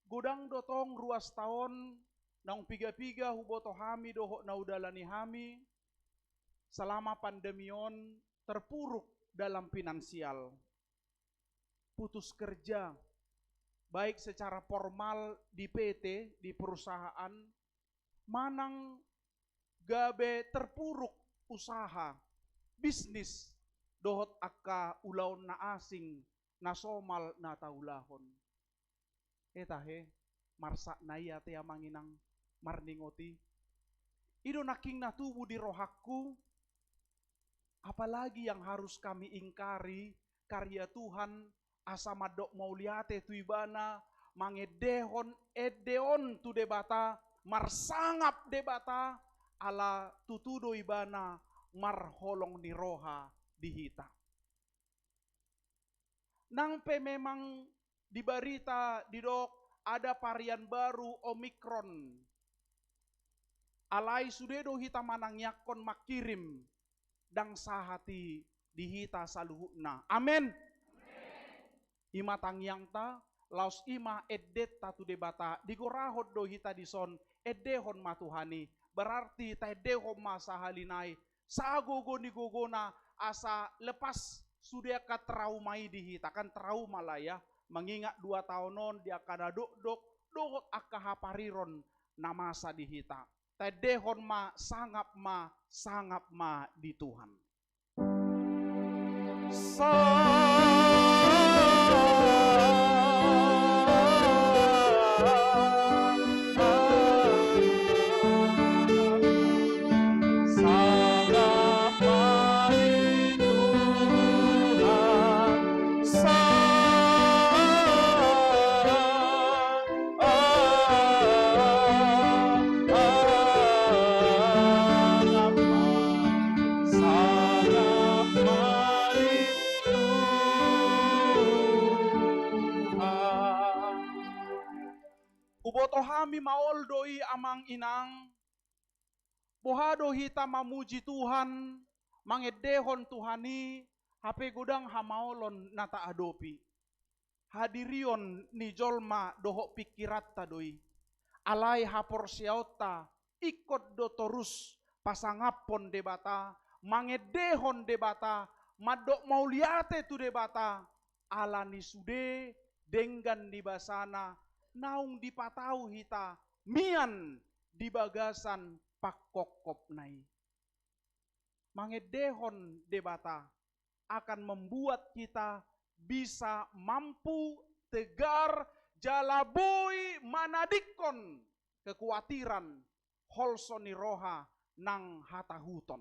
godang do tong ruasta on naung piga-piga huboto hami dohot na hudalani hami selama pandemi on terpuruk dalam finansial. Putus kerja, baik secara formal di P T, di perusahaan, manang gabe terpuruk usaha, bisnis, dohot angka ulaon na asing na somal na taulahon. E tahe, marsakna i ate amang inang, marningot i. I do nangkin na tubu di rohangku, apalagi yang harus kami ingkari karya Tuhan, asa mandok mauliate tu Ibana, mangendehon ende on tu Debata, marsangap Debata, ala tutu do Ibana marholong ni roha di hita. Nang pe memang di barita didok ada varian baru Omikron. Alai sude do hita manangiangkon mangkirim, ndang sahat i di hita saluhutna. Amen. I ma tangiangta, laos i ma endenta tu Debata, digorahon do hita dison, endehon ma Tuhan i, berarti taendehon ma sahali nai, sagogo ni gogona, asa lepas sude angka trauma i di hita, kan trauma lah ya, mengingat dua taon on di angka na dokdok, dohot angka hapariron na masa di hita. Taendehon ma, sangap ma, sangap ma di Tuhan. Sa- Hami maol do i amang inang, boha do hita mamuji Tuhan, mangendehon Tuhan i, hape godang hamaolon na taadopi. Hadirion ni jolma dohot pingkiranta do i. Alai haporseaonta ingkon do torus pasangaphon Debata, mangendehon Debata, mandok mauliate tu Debata, ala ni sude denggan ni basana naung dipatau hita mian di bagasan pangkophopna i. Mangendehon Debata akan membuat kita bisa mampu, tegar, jala boi manadingkon kekuatiran, holso ni roha nang hatahuton.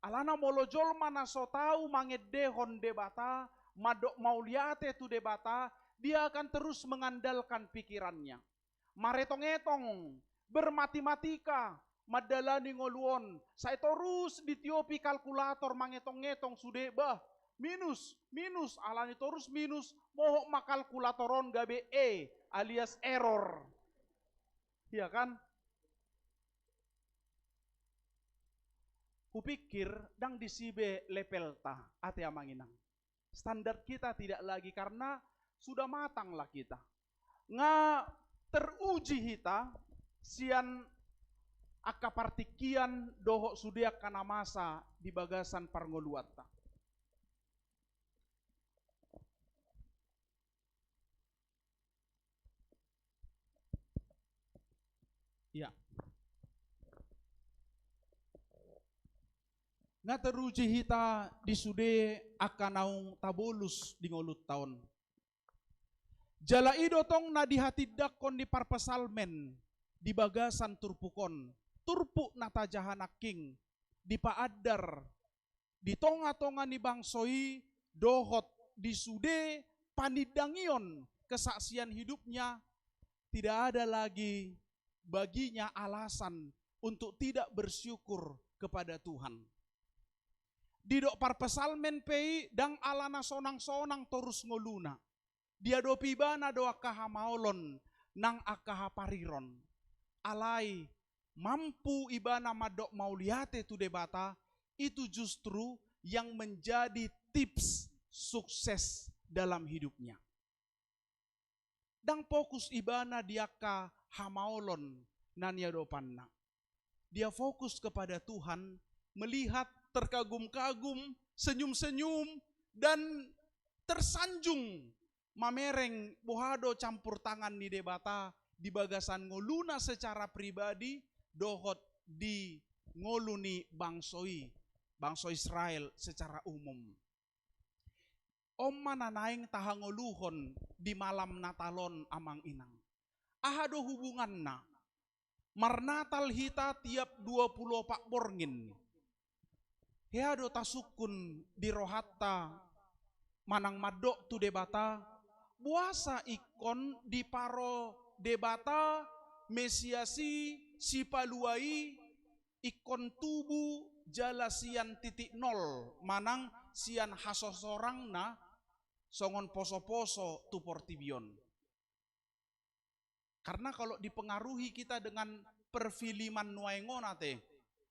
Alana molo jolma na so tau mangendehon Debata, mandok mauliate tu Debata, dia akan terus mengandalkan pikirannya. Maretong-etong, bermatematika, mandalani ngolu on, sai torus ditiopi kalkulator mangetong-etong sude, bah, minus, minus, alani torus minus, mohop ma kalkulator on gabe E alias error. Iya kan? Hupikir, ndang disi be levelta, ate amang inang. Standar kita tidak lagi, karena sudah matanglah kita. Nga teruji hita sian angka partingkian dohot sude angka na masa di bagasan parngoluanta. Iya. Nga teruji hita di sude angka naung tabolus di ngolunta on. Jala i do tong na dihatindangkon ni parpsalmen di bagasan turpuk on, turpuk na tajaha nangkin, dipaandar di tonga-tonga ni bangso i dohot di sude panindangion kesaksian hidupnya, tidak ada lagi baginya alasan untuk tidak bersyukur kepada Tuhan. Didok parpsalmen pe i, ndang alana sonang-sonang torus ngoluna. Diadopi ibana do angka hamaolon nang angka hapariron. Alai mampu ibana mandok mauliate tu Debata, itu justru yang menjadi tips sukses dalam hidupnya. Ndang fokus ibana di angka hamaolon na niadopanna. Dia fokus kepada Tuhan, melihat, terkagum-kagum, senyum-senyum, dan tersanjung mamereng boha do campur tangan ni Debata di bagasan ngoluna secara pribadi dohot di ngolu ni bangso i, bangso Israel secara umum. On ma na naeng tahangoluhon di malam Natal on, amang inang. Aha do hubunganna? Marnatal hita tiap dua pulu opat borngin. Hea do tasungkun di rohanta manang mandok tu Debata, boasa ingkon diparo Debata Mesias i, Sipalua i, ingkon tubu jala sian titik nol, manang sian hasosorangna songon poso-poso tu portibi on. Karena kalau dipengaruhi kita dengan perfilman nuaeng on, ate,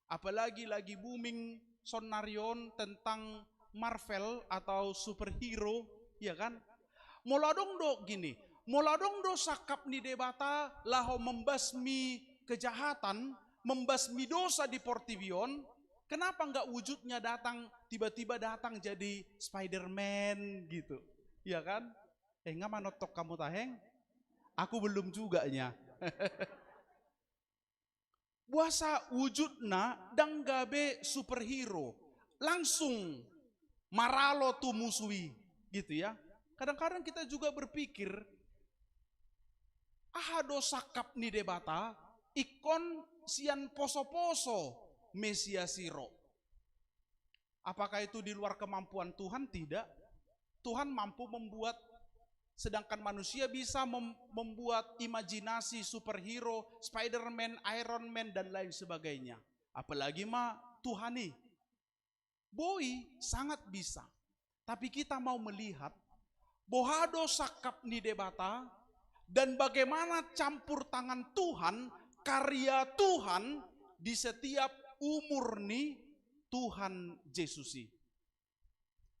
apalagi lagi booming sonari on tentang Marvel atau superhero, ya kan? Molo adong do gini, molo adong do sangkap ni Debata laho membasmi kejahatan, membasmi dosa di portibi on, kenapa nggak wujudnya datang, tiba-tiba datang jadi Spider-Man gitu, ya kan? Eh, nga manonton hamu tahe? Aku belum juga nya. Boasa wujudna ndang gabe superhero, langsung maralo tu musu i, gitu ya. Kadang-kadang kita juga berpikir, aha do sangkap ni Debata ingkon sian poso-poso Mesias i ro? Apakah itu di luar kemampuan Tuhan? Tidak. Tuhan mampu membuat, sedangkan manusia bisa mem-, membuat imajinasi superhero, Spider-Man, Iron Man, dan lain sebagainya. Apalagi ma Tuhan i. Boi, sangat bisa. Tapi kita mau melihat, boha do sangkap ni Debata, Dan bagaimana campur tangan Tuhan, karya Tuhan di setiap umur ni Tuhan Jesus i.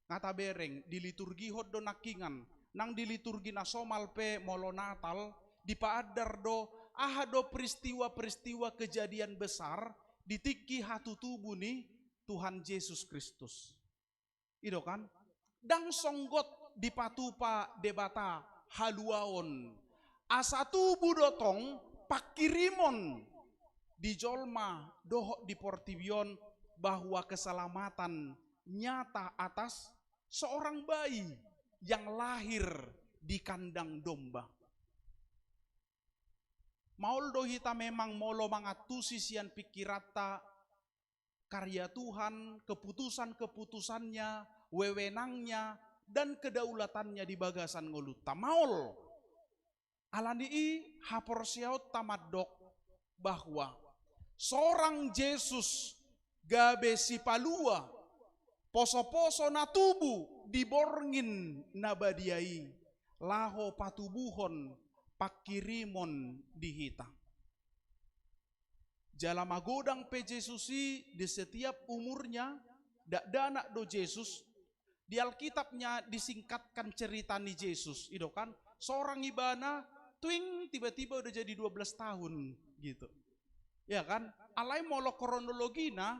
Nga tabereng, diliturgihon do nangkingan, nang di liturgi na somal pe molo Natal, dipaandar do, aha do peristiwa-peristiwa kejadian besar di tingki hatutubu ni Tuhan Jesus Kristus. I do kan? Ndang songgot dipatupa Debata haluaon. Asa tubu do tong pangkirimon di jolma dohot di portibi on bahwa keselamatan nyata atas seorang bayi yang lahir di kandang domba. Maol do hita memang molo mangantusi sian pingkiranta karya Tuhan, keputusan-keputusannya, wewenangnya, dan kedaulatannya di bagasan ngolunta. Maol. Alani i haporseaonta mandok bahwa sorang Jesus gabe sipalua poso-poso na tubu di borngin na badia i laho patubuhon pangkirimon di hita. Jala magodang pe Jesus i di setiap umurnya, dakdanak do Jesus. Di Alkitabnya disingkatkan cerita ni Jesus, i do kan? Sorang ibana, tuing, tiba-tiba udah jadi dua belas tahun gitu. Ya kan? Alai molo kronologina,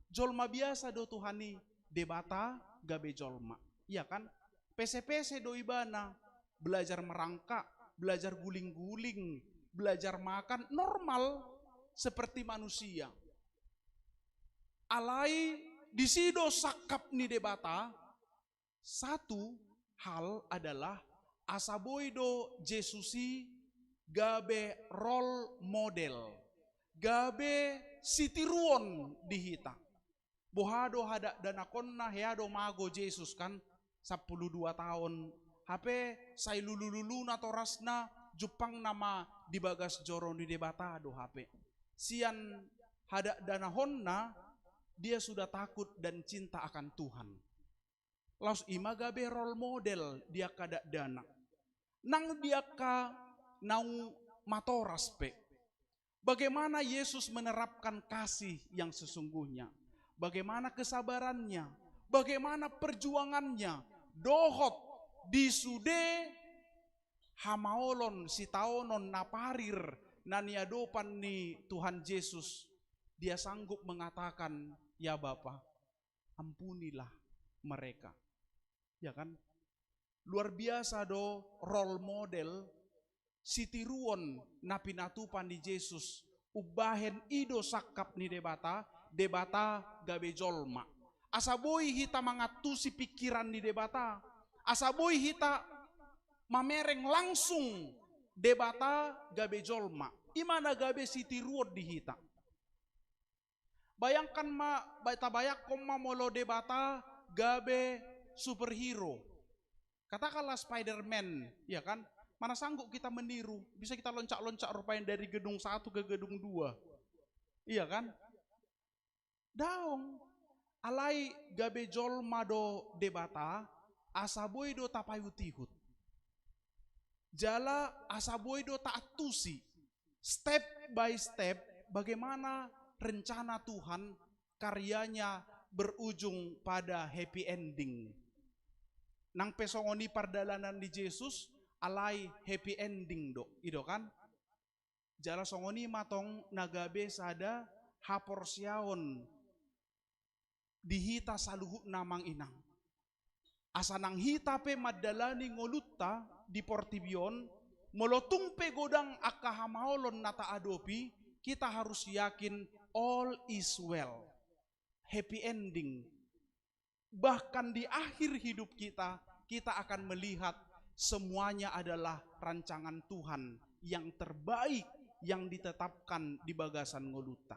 jolma biasa do Tuhan i, Debata gabe jolma. Ya kan? Pese-pese do ibana, belajar merangkak, belajar guling-guling, belajar makan, normal seperti manusia. Alai disi do sangkap ni Debata. Satu hal adalah asa boi do Jesus i gabe role model, gabe sitiruon di hita. Boha do hadakdanakonna, hea do mago Jesus kan, sampulu dua taon, hape sai lulu-lulu natorasna, jumpangna ma di bagas joro ni Debata do hape. Sian hadakdanahonna, dia sudah takut dan cinta akan Tuhan. Laos i ma gabe role model di angka dakdanak. Nang di angka naung matoras pe. Bagaimana Yesus menerapkan kasih yang sesungguhnya? Bagaimana kesabarannya? Bagaimana perjuangannya? Dohot di sude hamaolon, sitaonon na parir na niadopan ni Tuhan Jesus, dia sanggup mengatakan, "Ya Bapa, ampunilah mereka." Ya kan? Luar biasa do role model, sitiruon na pinatupa ni Jesus. Umbahen i do sangkap ni Debata, Debata gabe jolma. Asa boi hita mangantusi pingkiran ni Debata. Asa boi hita mamereng langsung Debata gabe jolma. I ma na gabe sitiruon di hita. Bayangkan ma, ba-, tabayangkon ma molo Debata gabe superhero. Katakanlah Spider-Man, ya kan? Mana sanggup kita meniru, bisa kita loncat-loncat rupanya dari gedung satu ke gedung dua. Iya kan? Daong. Alai gabe jolma do Debata, asa boi do tapaihut-ihut. Jala asa boi do taantusi step by step bagaimana rencana Tuhan, karyanya berujung pada happy ending. Nang pe songon i pardalanan ni Jesus, alai happy ending do, i do kan? Jala songon i ma tong na gabe sada haporseaon di hita saluhutna, amang inang. Asa nang hita pe mandalani ngolunta di portibi on, molo tung pe godang angka hamaolon na taadopi, kita harus yakin all is well. Happy ending. Bahkan di akhir hidup kita, kita akan melihat semuanya adalah rancangan Tuhan yang terbaik yang ditetapkan di bagasan ngolunta.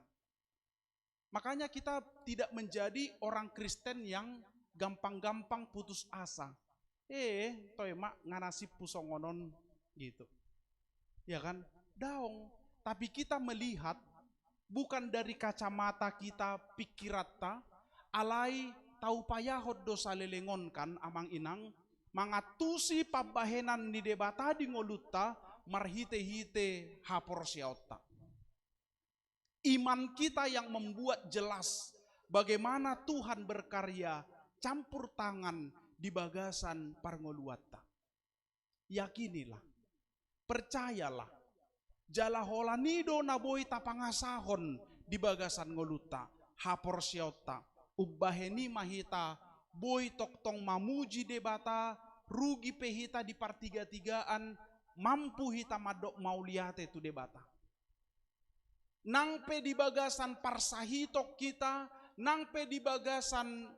Makanya kita tidak menjadi orang Kristen yang gampang-gampang putus asa. Eh, toe ma, nga nasibhu songon on, gitu. Ya kan? Daong. Tapi kita melihat bukan dari kacamata kita, pingkiranta, alai taupayahon do saleleng on kan, amang inang, mangantusi pambahenan ni Debata di ngolunta, marhite-hite haporseaonta. Iman kita yang membuat jelas bagaimana Tuhan berkarya campur tangan di bagasan parngoluanta. Yakinilah, percayalah, jala holan i do na boi tapangasahon di bagasan ngolunta, haporseaonta, umbahen i ma hita boi tongtong mamuji Debata, rugi pe hita di partiga-tigaan, mampu hita mandok mauliate tu Debata. Nang pe di bagasan parsahiton hita, nang pe di bagasan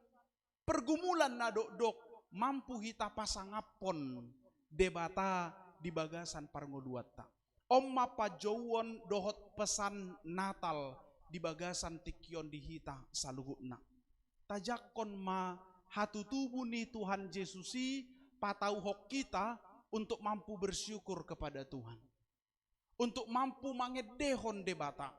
pergumulan na dokdok, mampu hita pasangaphon Debata di bagasan parngoluanta. On ma panjouon dohot pesan Natal di bagasan tingki on di hita saluhutna. Tajangkon ma hatutubu ni Tuhan Jesus i patauhon hita untuk mampu bersyukur kepada Tuhan, untuk mampu mangendehon Debata,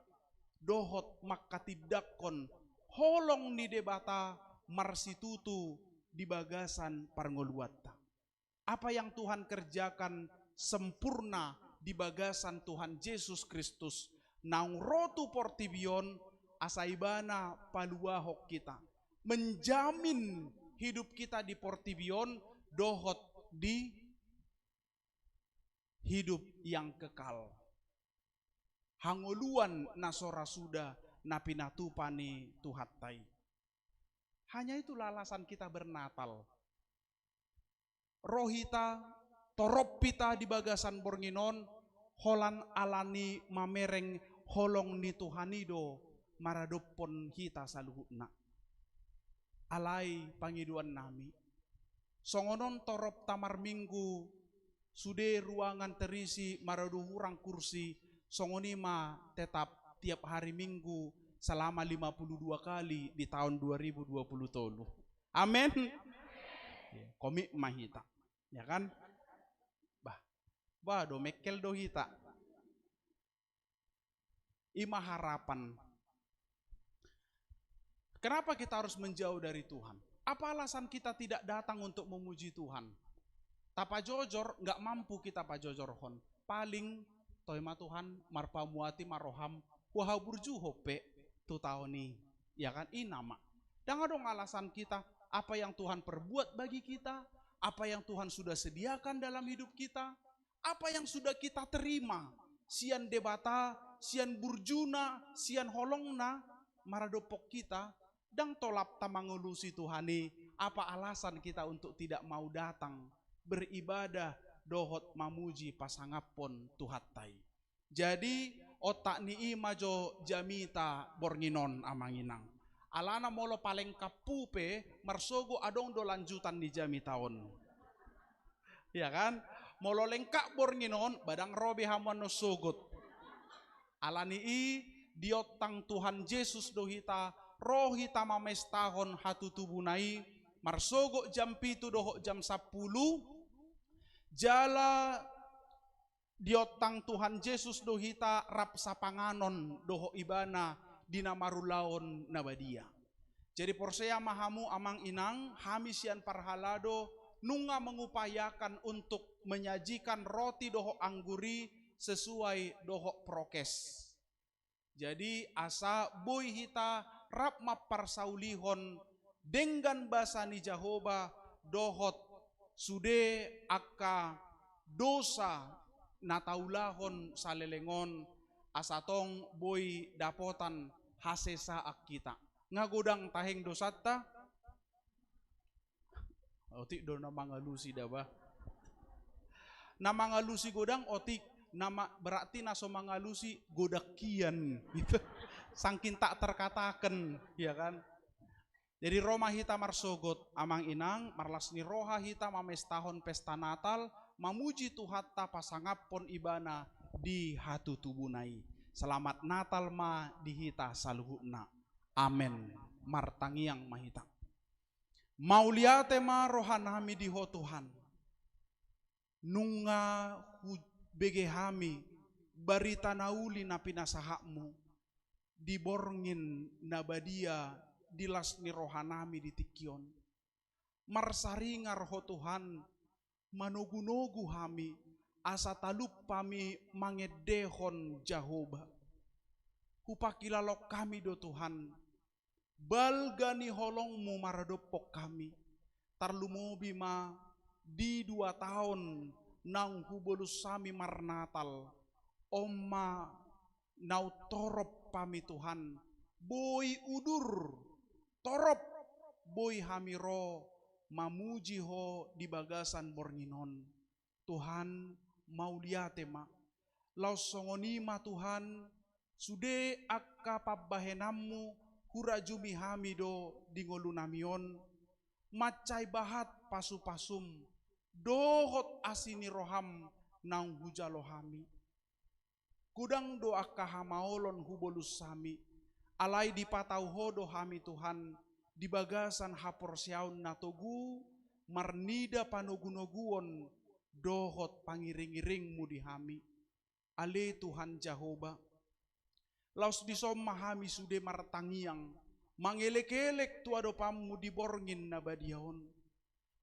dohot manghatindanghon holong ni Debata marsitutu di bagasan parngoluanta. Apa yang Tuhan kerjakan sempurna di bagasan Tuhan Jesus Kristus naung ro tu portibi on, asa Ibana paluahon hita, menjamin hidup kita di portibi on dohot di hidup yang kekal. Hangoluan na so ra suda na pinatupa ni Tuhanta i. Hanya itulah alasan kita bernatal. Ro hita, torop hita di bagasan borngin on, holan ala ni mamereng holong ni Tuhan i do maradophon hita saluhutna. Alai pangidoan nami, songon on toropta marminggu, sude ruangan terisi maradophon kursi, songon i ma tetap tiap hari Minggu selama lima puluh dua kali di tahun dua ribu dua puluh tolu. Amen. Ya, komit ma hita. Ya kan? Bah, bah, do mekkel do hita. I ma harapan. Kenapa kita harus menjauh dari Tuhan? Apa alasan kita tidak datang untuk memuji Tuhan? Tapajojor, nggak mampu kita pajojorhon. Paling, toe ma Tuhan, marpamuati ma roham, huhaburjuhon pe tu taon i. Ya kan? I nama. Ndang adong alasan kita, apa yang Tuhan perbuat bagi kita, apa yang Tuhan sudah sediakan dalam hidup kita, apa yang sudah kita terima sian Debata, sian burjuna, sian holongna maradophon hita, ndang tolap ta mangalusi Tuhan i, apa alasan kita untuk tidak mau datang beribadah dohot mamuji pasangaphon Tuhanta i. Jadi, otak ni i ma jo jamita borngin on, amang inang. Alana molo palengkap hu pe, marsogot adong do lanjutan ni jamita on. Ya kan? Molo lengkap borngin on, ba ndang ro be hamu annon sogot. Ala ni i, diontang Tuhan Jesus do hita, ro hita mamestahon hatutubuna i, marsogot jam pitu dohot jam sampulu, jala diontang Tuhan Jesus do hita rap sapanganon dohot Ibana di na marulaon na badia. Jadi porsea ma hamu amang inang, hami sian parhalado nunga mengupayakan untuk menyajikan roti dohot anggur i sesuai dohot prokes. Jadi asa boi hita rap mamparsaulihon denggan basa ni Jahowa dohot sude angka dosa na taulahon saleleng on, asa tong boi dapotan hasesaan hita. Nga godang tahe dosanta? Otik do na mangalusi da bah. Na mangalusi godang otik, na ma-, berarti na so mangalusi godang hian. Sangkin tak terkatakan, ya kan? Jadi ro ma hita marsogot, amang inang, marlas ni roha hita mamestahon pesta Natal, mamuji Tuhanta pasangaphon Ibana di hatutubuna i. Selamat Natal ma di hita saluhutna. Amen. Martangiang ma hita. Mauliate ma rohanami di Ho Tuhan. Nunga hubege hami barita na uli na pinasahatmu di borngin na badia di las ni rohanami di tingki on. Marsaringar Ho Tuhan, manogunogu hami, asa talup hami mangendehon Jahowa. Hupangkilalaon hami do Tuhan, balga ni holongmu maradophon hami, tarlumobi ma di dua taon naung hubolus hami marnatal, on ma naung torop hami Tuhan, boi udur, torop, boi hami ro mamuji Ho di bagasan borngin on. Tuhan, mauliate ma. Laos songon i ma Tuhan, sude angka pambahenanmu hurajumi hami do di ngolunami on, mansai bahat pasupasum, dohot asi ni roham naung hujalo hami. Godang do angka hamaolon hubolus hami, alai dipatau Ho do hami Tuhan, di bagasan haporseaon na togu, marnida panogunoguon, dohot pangiringiringmu di hami. Ale Tuhan Jahowa, laos dison ma hami sude martangiang, mangelekelek tu adopanmu di borngin na badia on.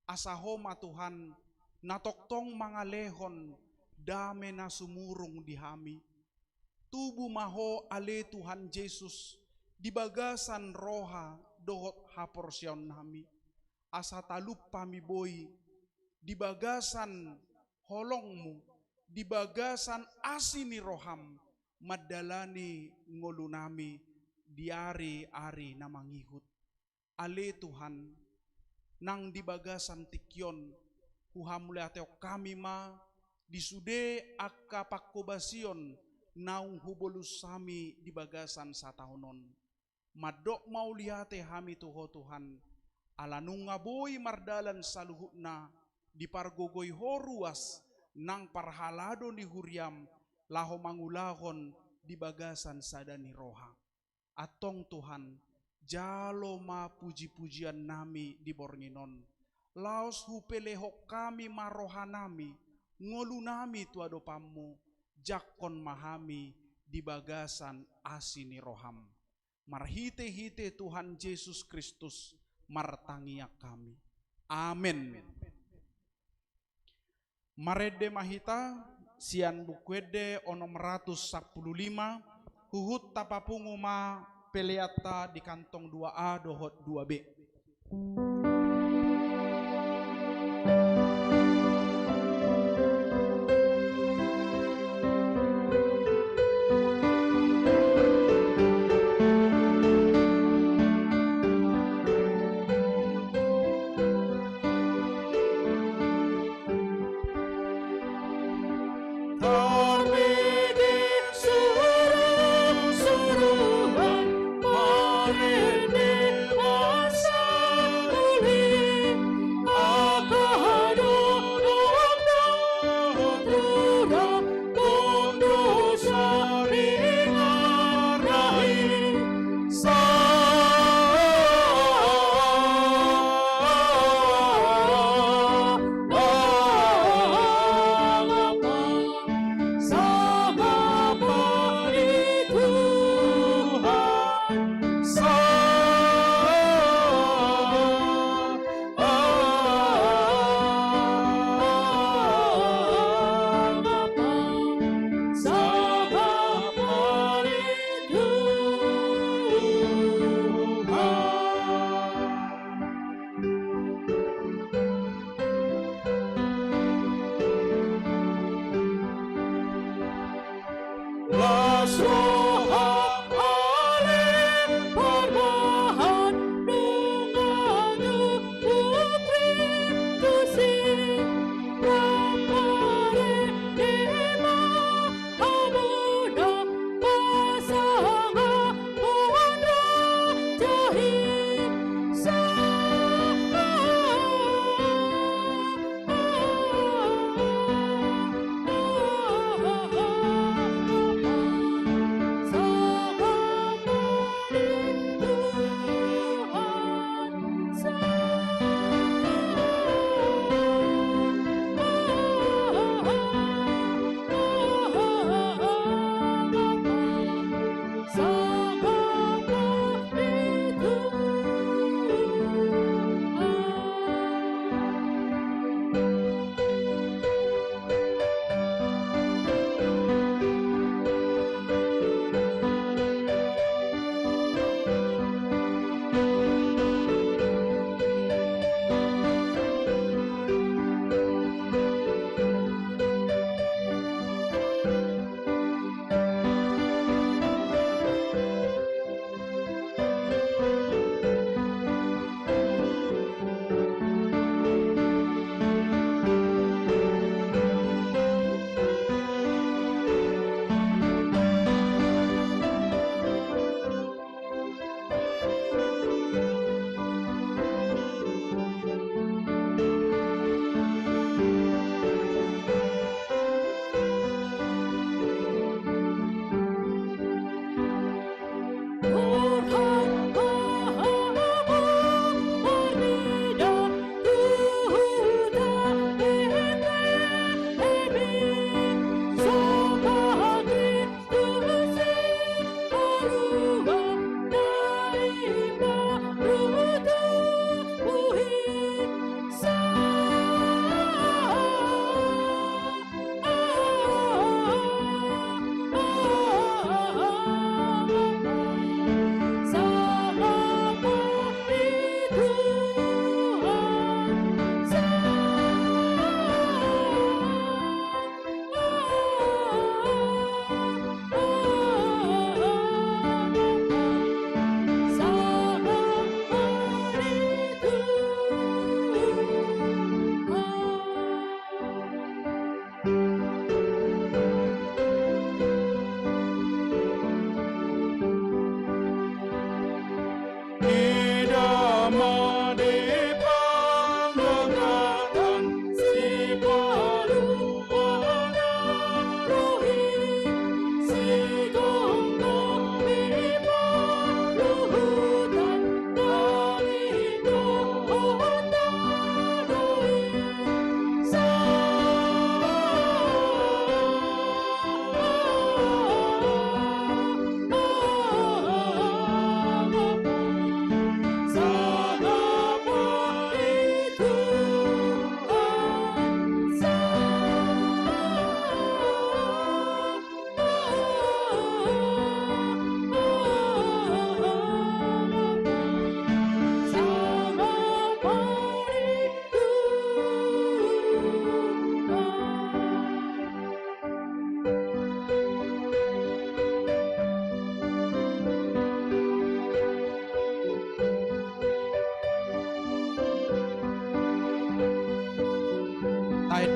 Asa Ho ma Tuhan, na tongtong mangalehon dame na sumurung di hami. Tubu ma Ho ale Tuhan Jesus, di bagasan roha dohot haporseaonnami. Asa talup hami boi, di bagasan holongmu, di bagasan asi ni roham, mandalani ngolunami di ari-ari na mangihut. Ale Tuhan, nang di bagasan tingki on, huhamauliatehon hami ma, di sude angka pangkobasion naung hubolus hami di bagasan sataon on. Mandok mauliate hami tu Ho Tuhan, ala nunga boi mardalan saluhutna, dipargogoi Ho ruas, nang parhalado ni huriam, laho mangulahon di bagasan sada ni roha. Antong Tuhan, jalo ma pujipujiannami di borngin on. Laos hupelehon hami ma rohanami, ngolunami tu adopanmu, jangkon ma hami di bagasan asi ni roham. Marhitehite Tuhan Jesus Kristus martangiang hami. Amen. Marende ma hita, sian Buku Ende onom ratus sampulu lima, huhut tapapungu ma peleanta di kantong dua A dohot dua B.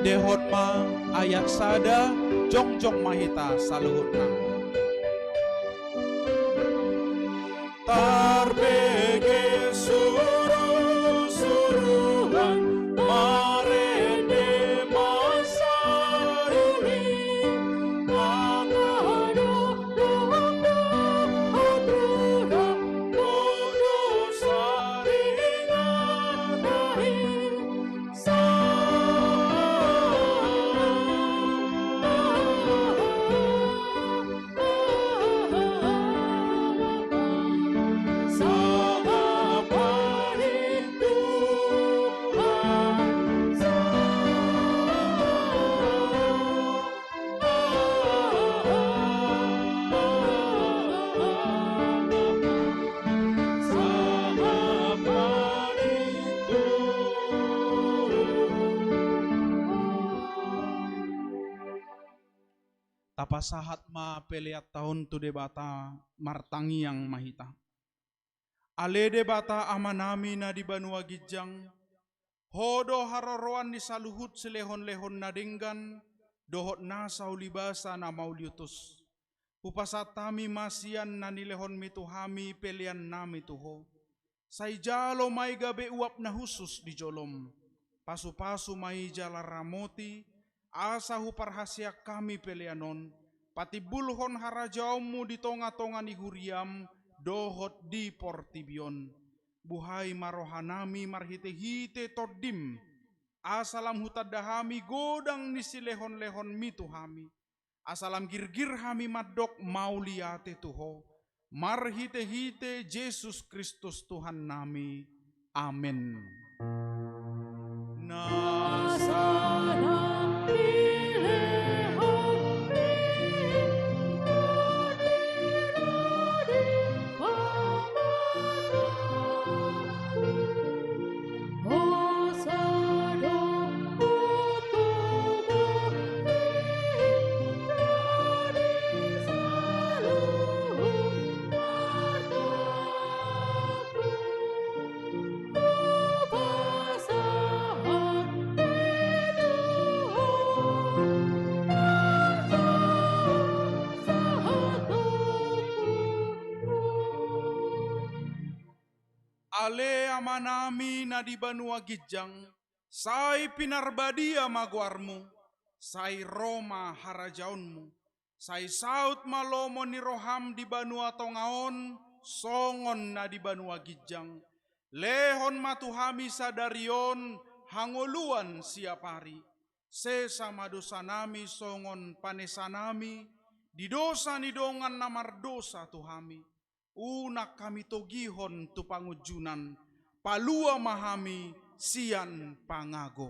Dengke ma ayat sada, jongjong ma hita saluhutna. Tarbege surusuruan, marende ma sahali, angka do, do, do, do, do, do, saringan na i. Tapasahat ma peleanta on tu Debata, martangiang ma hita. Ale Debata Amanami na di banua ginjang, Ho do haroroan ni saluhut silehonlehon na denggan, dohot nasa ulibasa na mauliutus. Hupasahat hami ma sian na nilehonmi tu hami peleannami tu Ho. Sai jalo ma i gabe uap na hushus di jolom. Pasupasu ma i jala ramoti, asa huparhaseang hami pelean on, patimbulhon harajaonmu di tongatonga ni huriam, dohot di portibi on. Buhai ma rohanami marhitehite Tondim, asa lam hutanda hami godang ni silehonlehonmi tu hami, asa lam girgir hami mandok mauliate tu Ho, marhitehite Jesus Kristus Tuhannami. Amen. Ale Amanami na di banua ginjang, sai pinarbadia ma goarmu, sai ro ma harajaonmu, sai saut ma lomo ni roham di banua tonga on, songon na di banua ginjang. Lehon ma tu hami sadari on hangoluan siapari. Sesa ma dosanami songon panesanami di dosa ni dongan na mardosa tu hami. Unang hami togihon tu pangunjunan, palua ma hami sian pangago.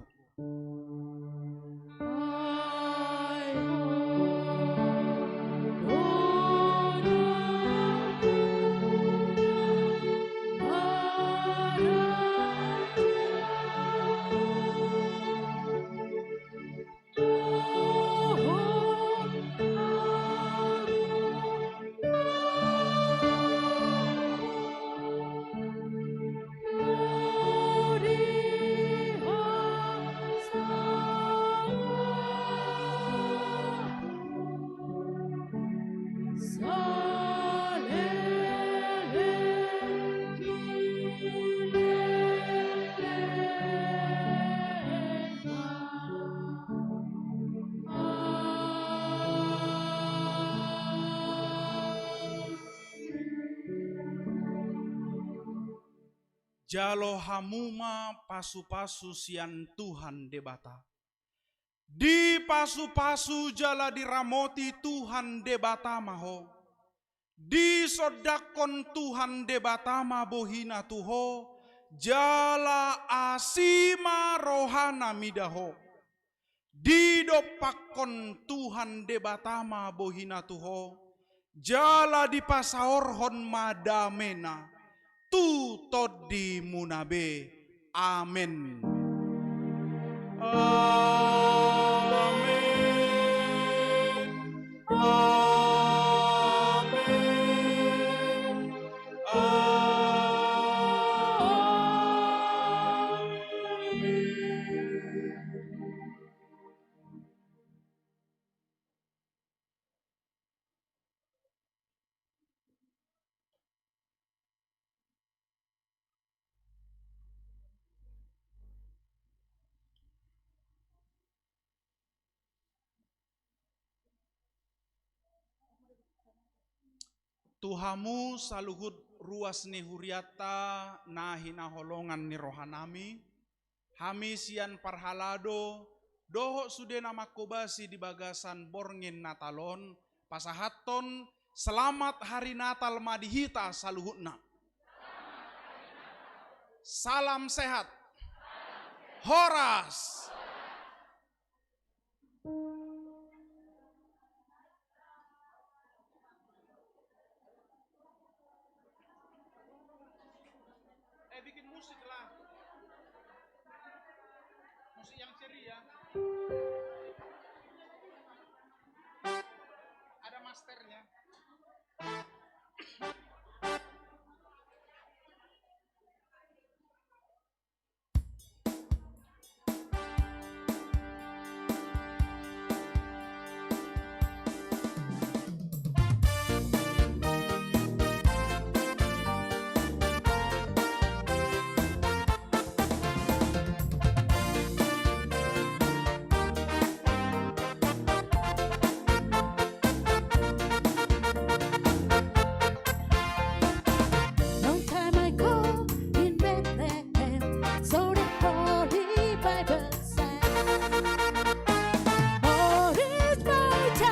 Jalo hamu ma pasupasu sian Tuhan Debata. Dipasupasu jala diramoti Tuhan Debata ma ho. Disondangkon Tuhan Debata ma bohina tu ho, jala asi ma rohana mida ho. Didompakkon Tuhan Debata ma bohina tu ho, jala dipasaorhon ma damena tu tondimuna be. Amen. Amen. Amen. Amen. Tu hamu saluhut ruas ni hurianta na hinaholongan ni rohanami, hami sian parhalado dohot sude na manghobasi di bagasan borngin Natal on, pasahathon selamat hari Natal ma di hita saluhutna. Salam sehat. Horas. Eh, bikin musik lah. Musik yang ceria. Ada masternya.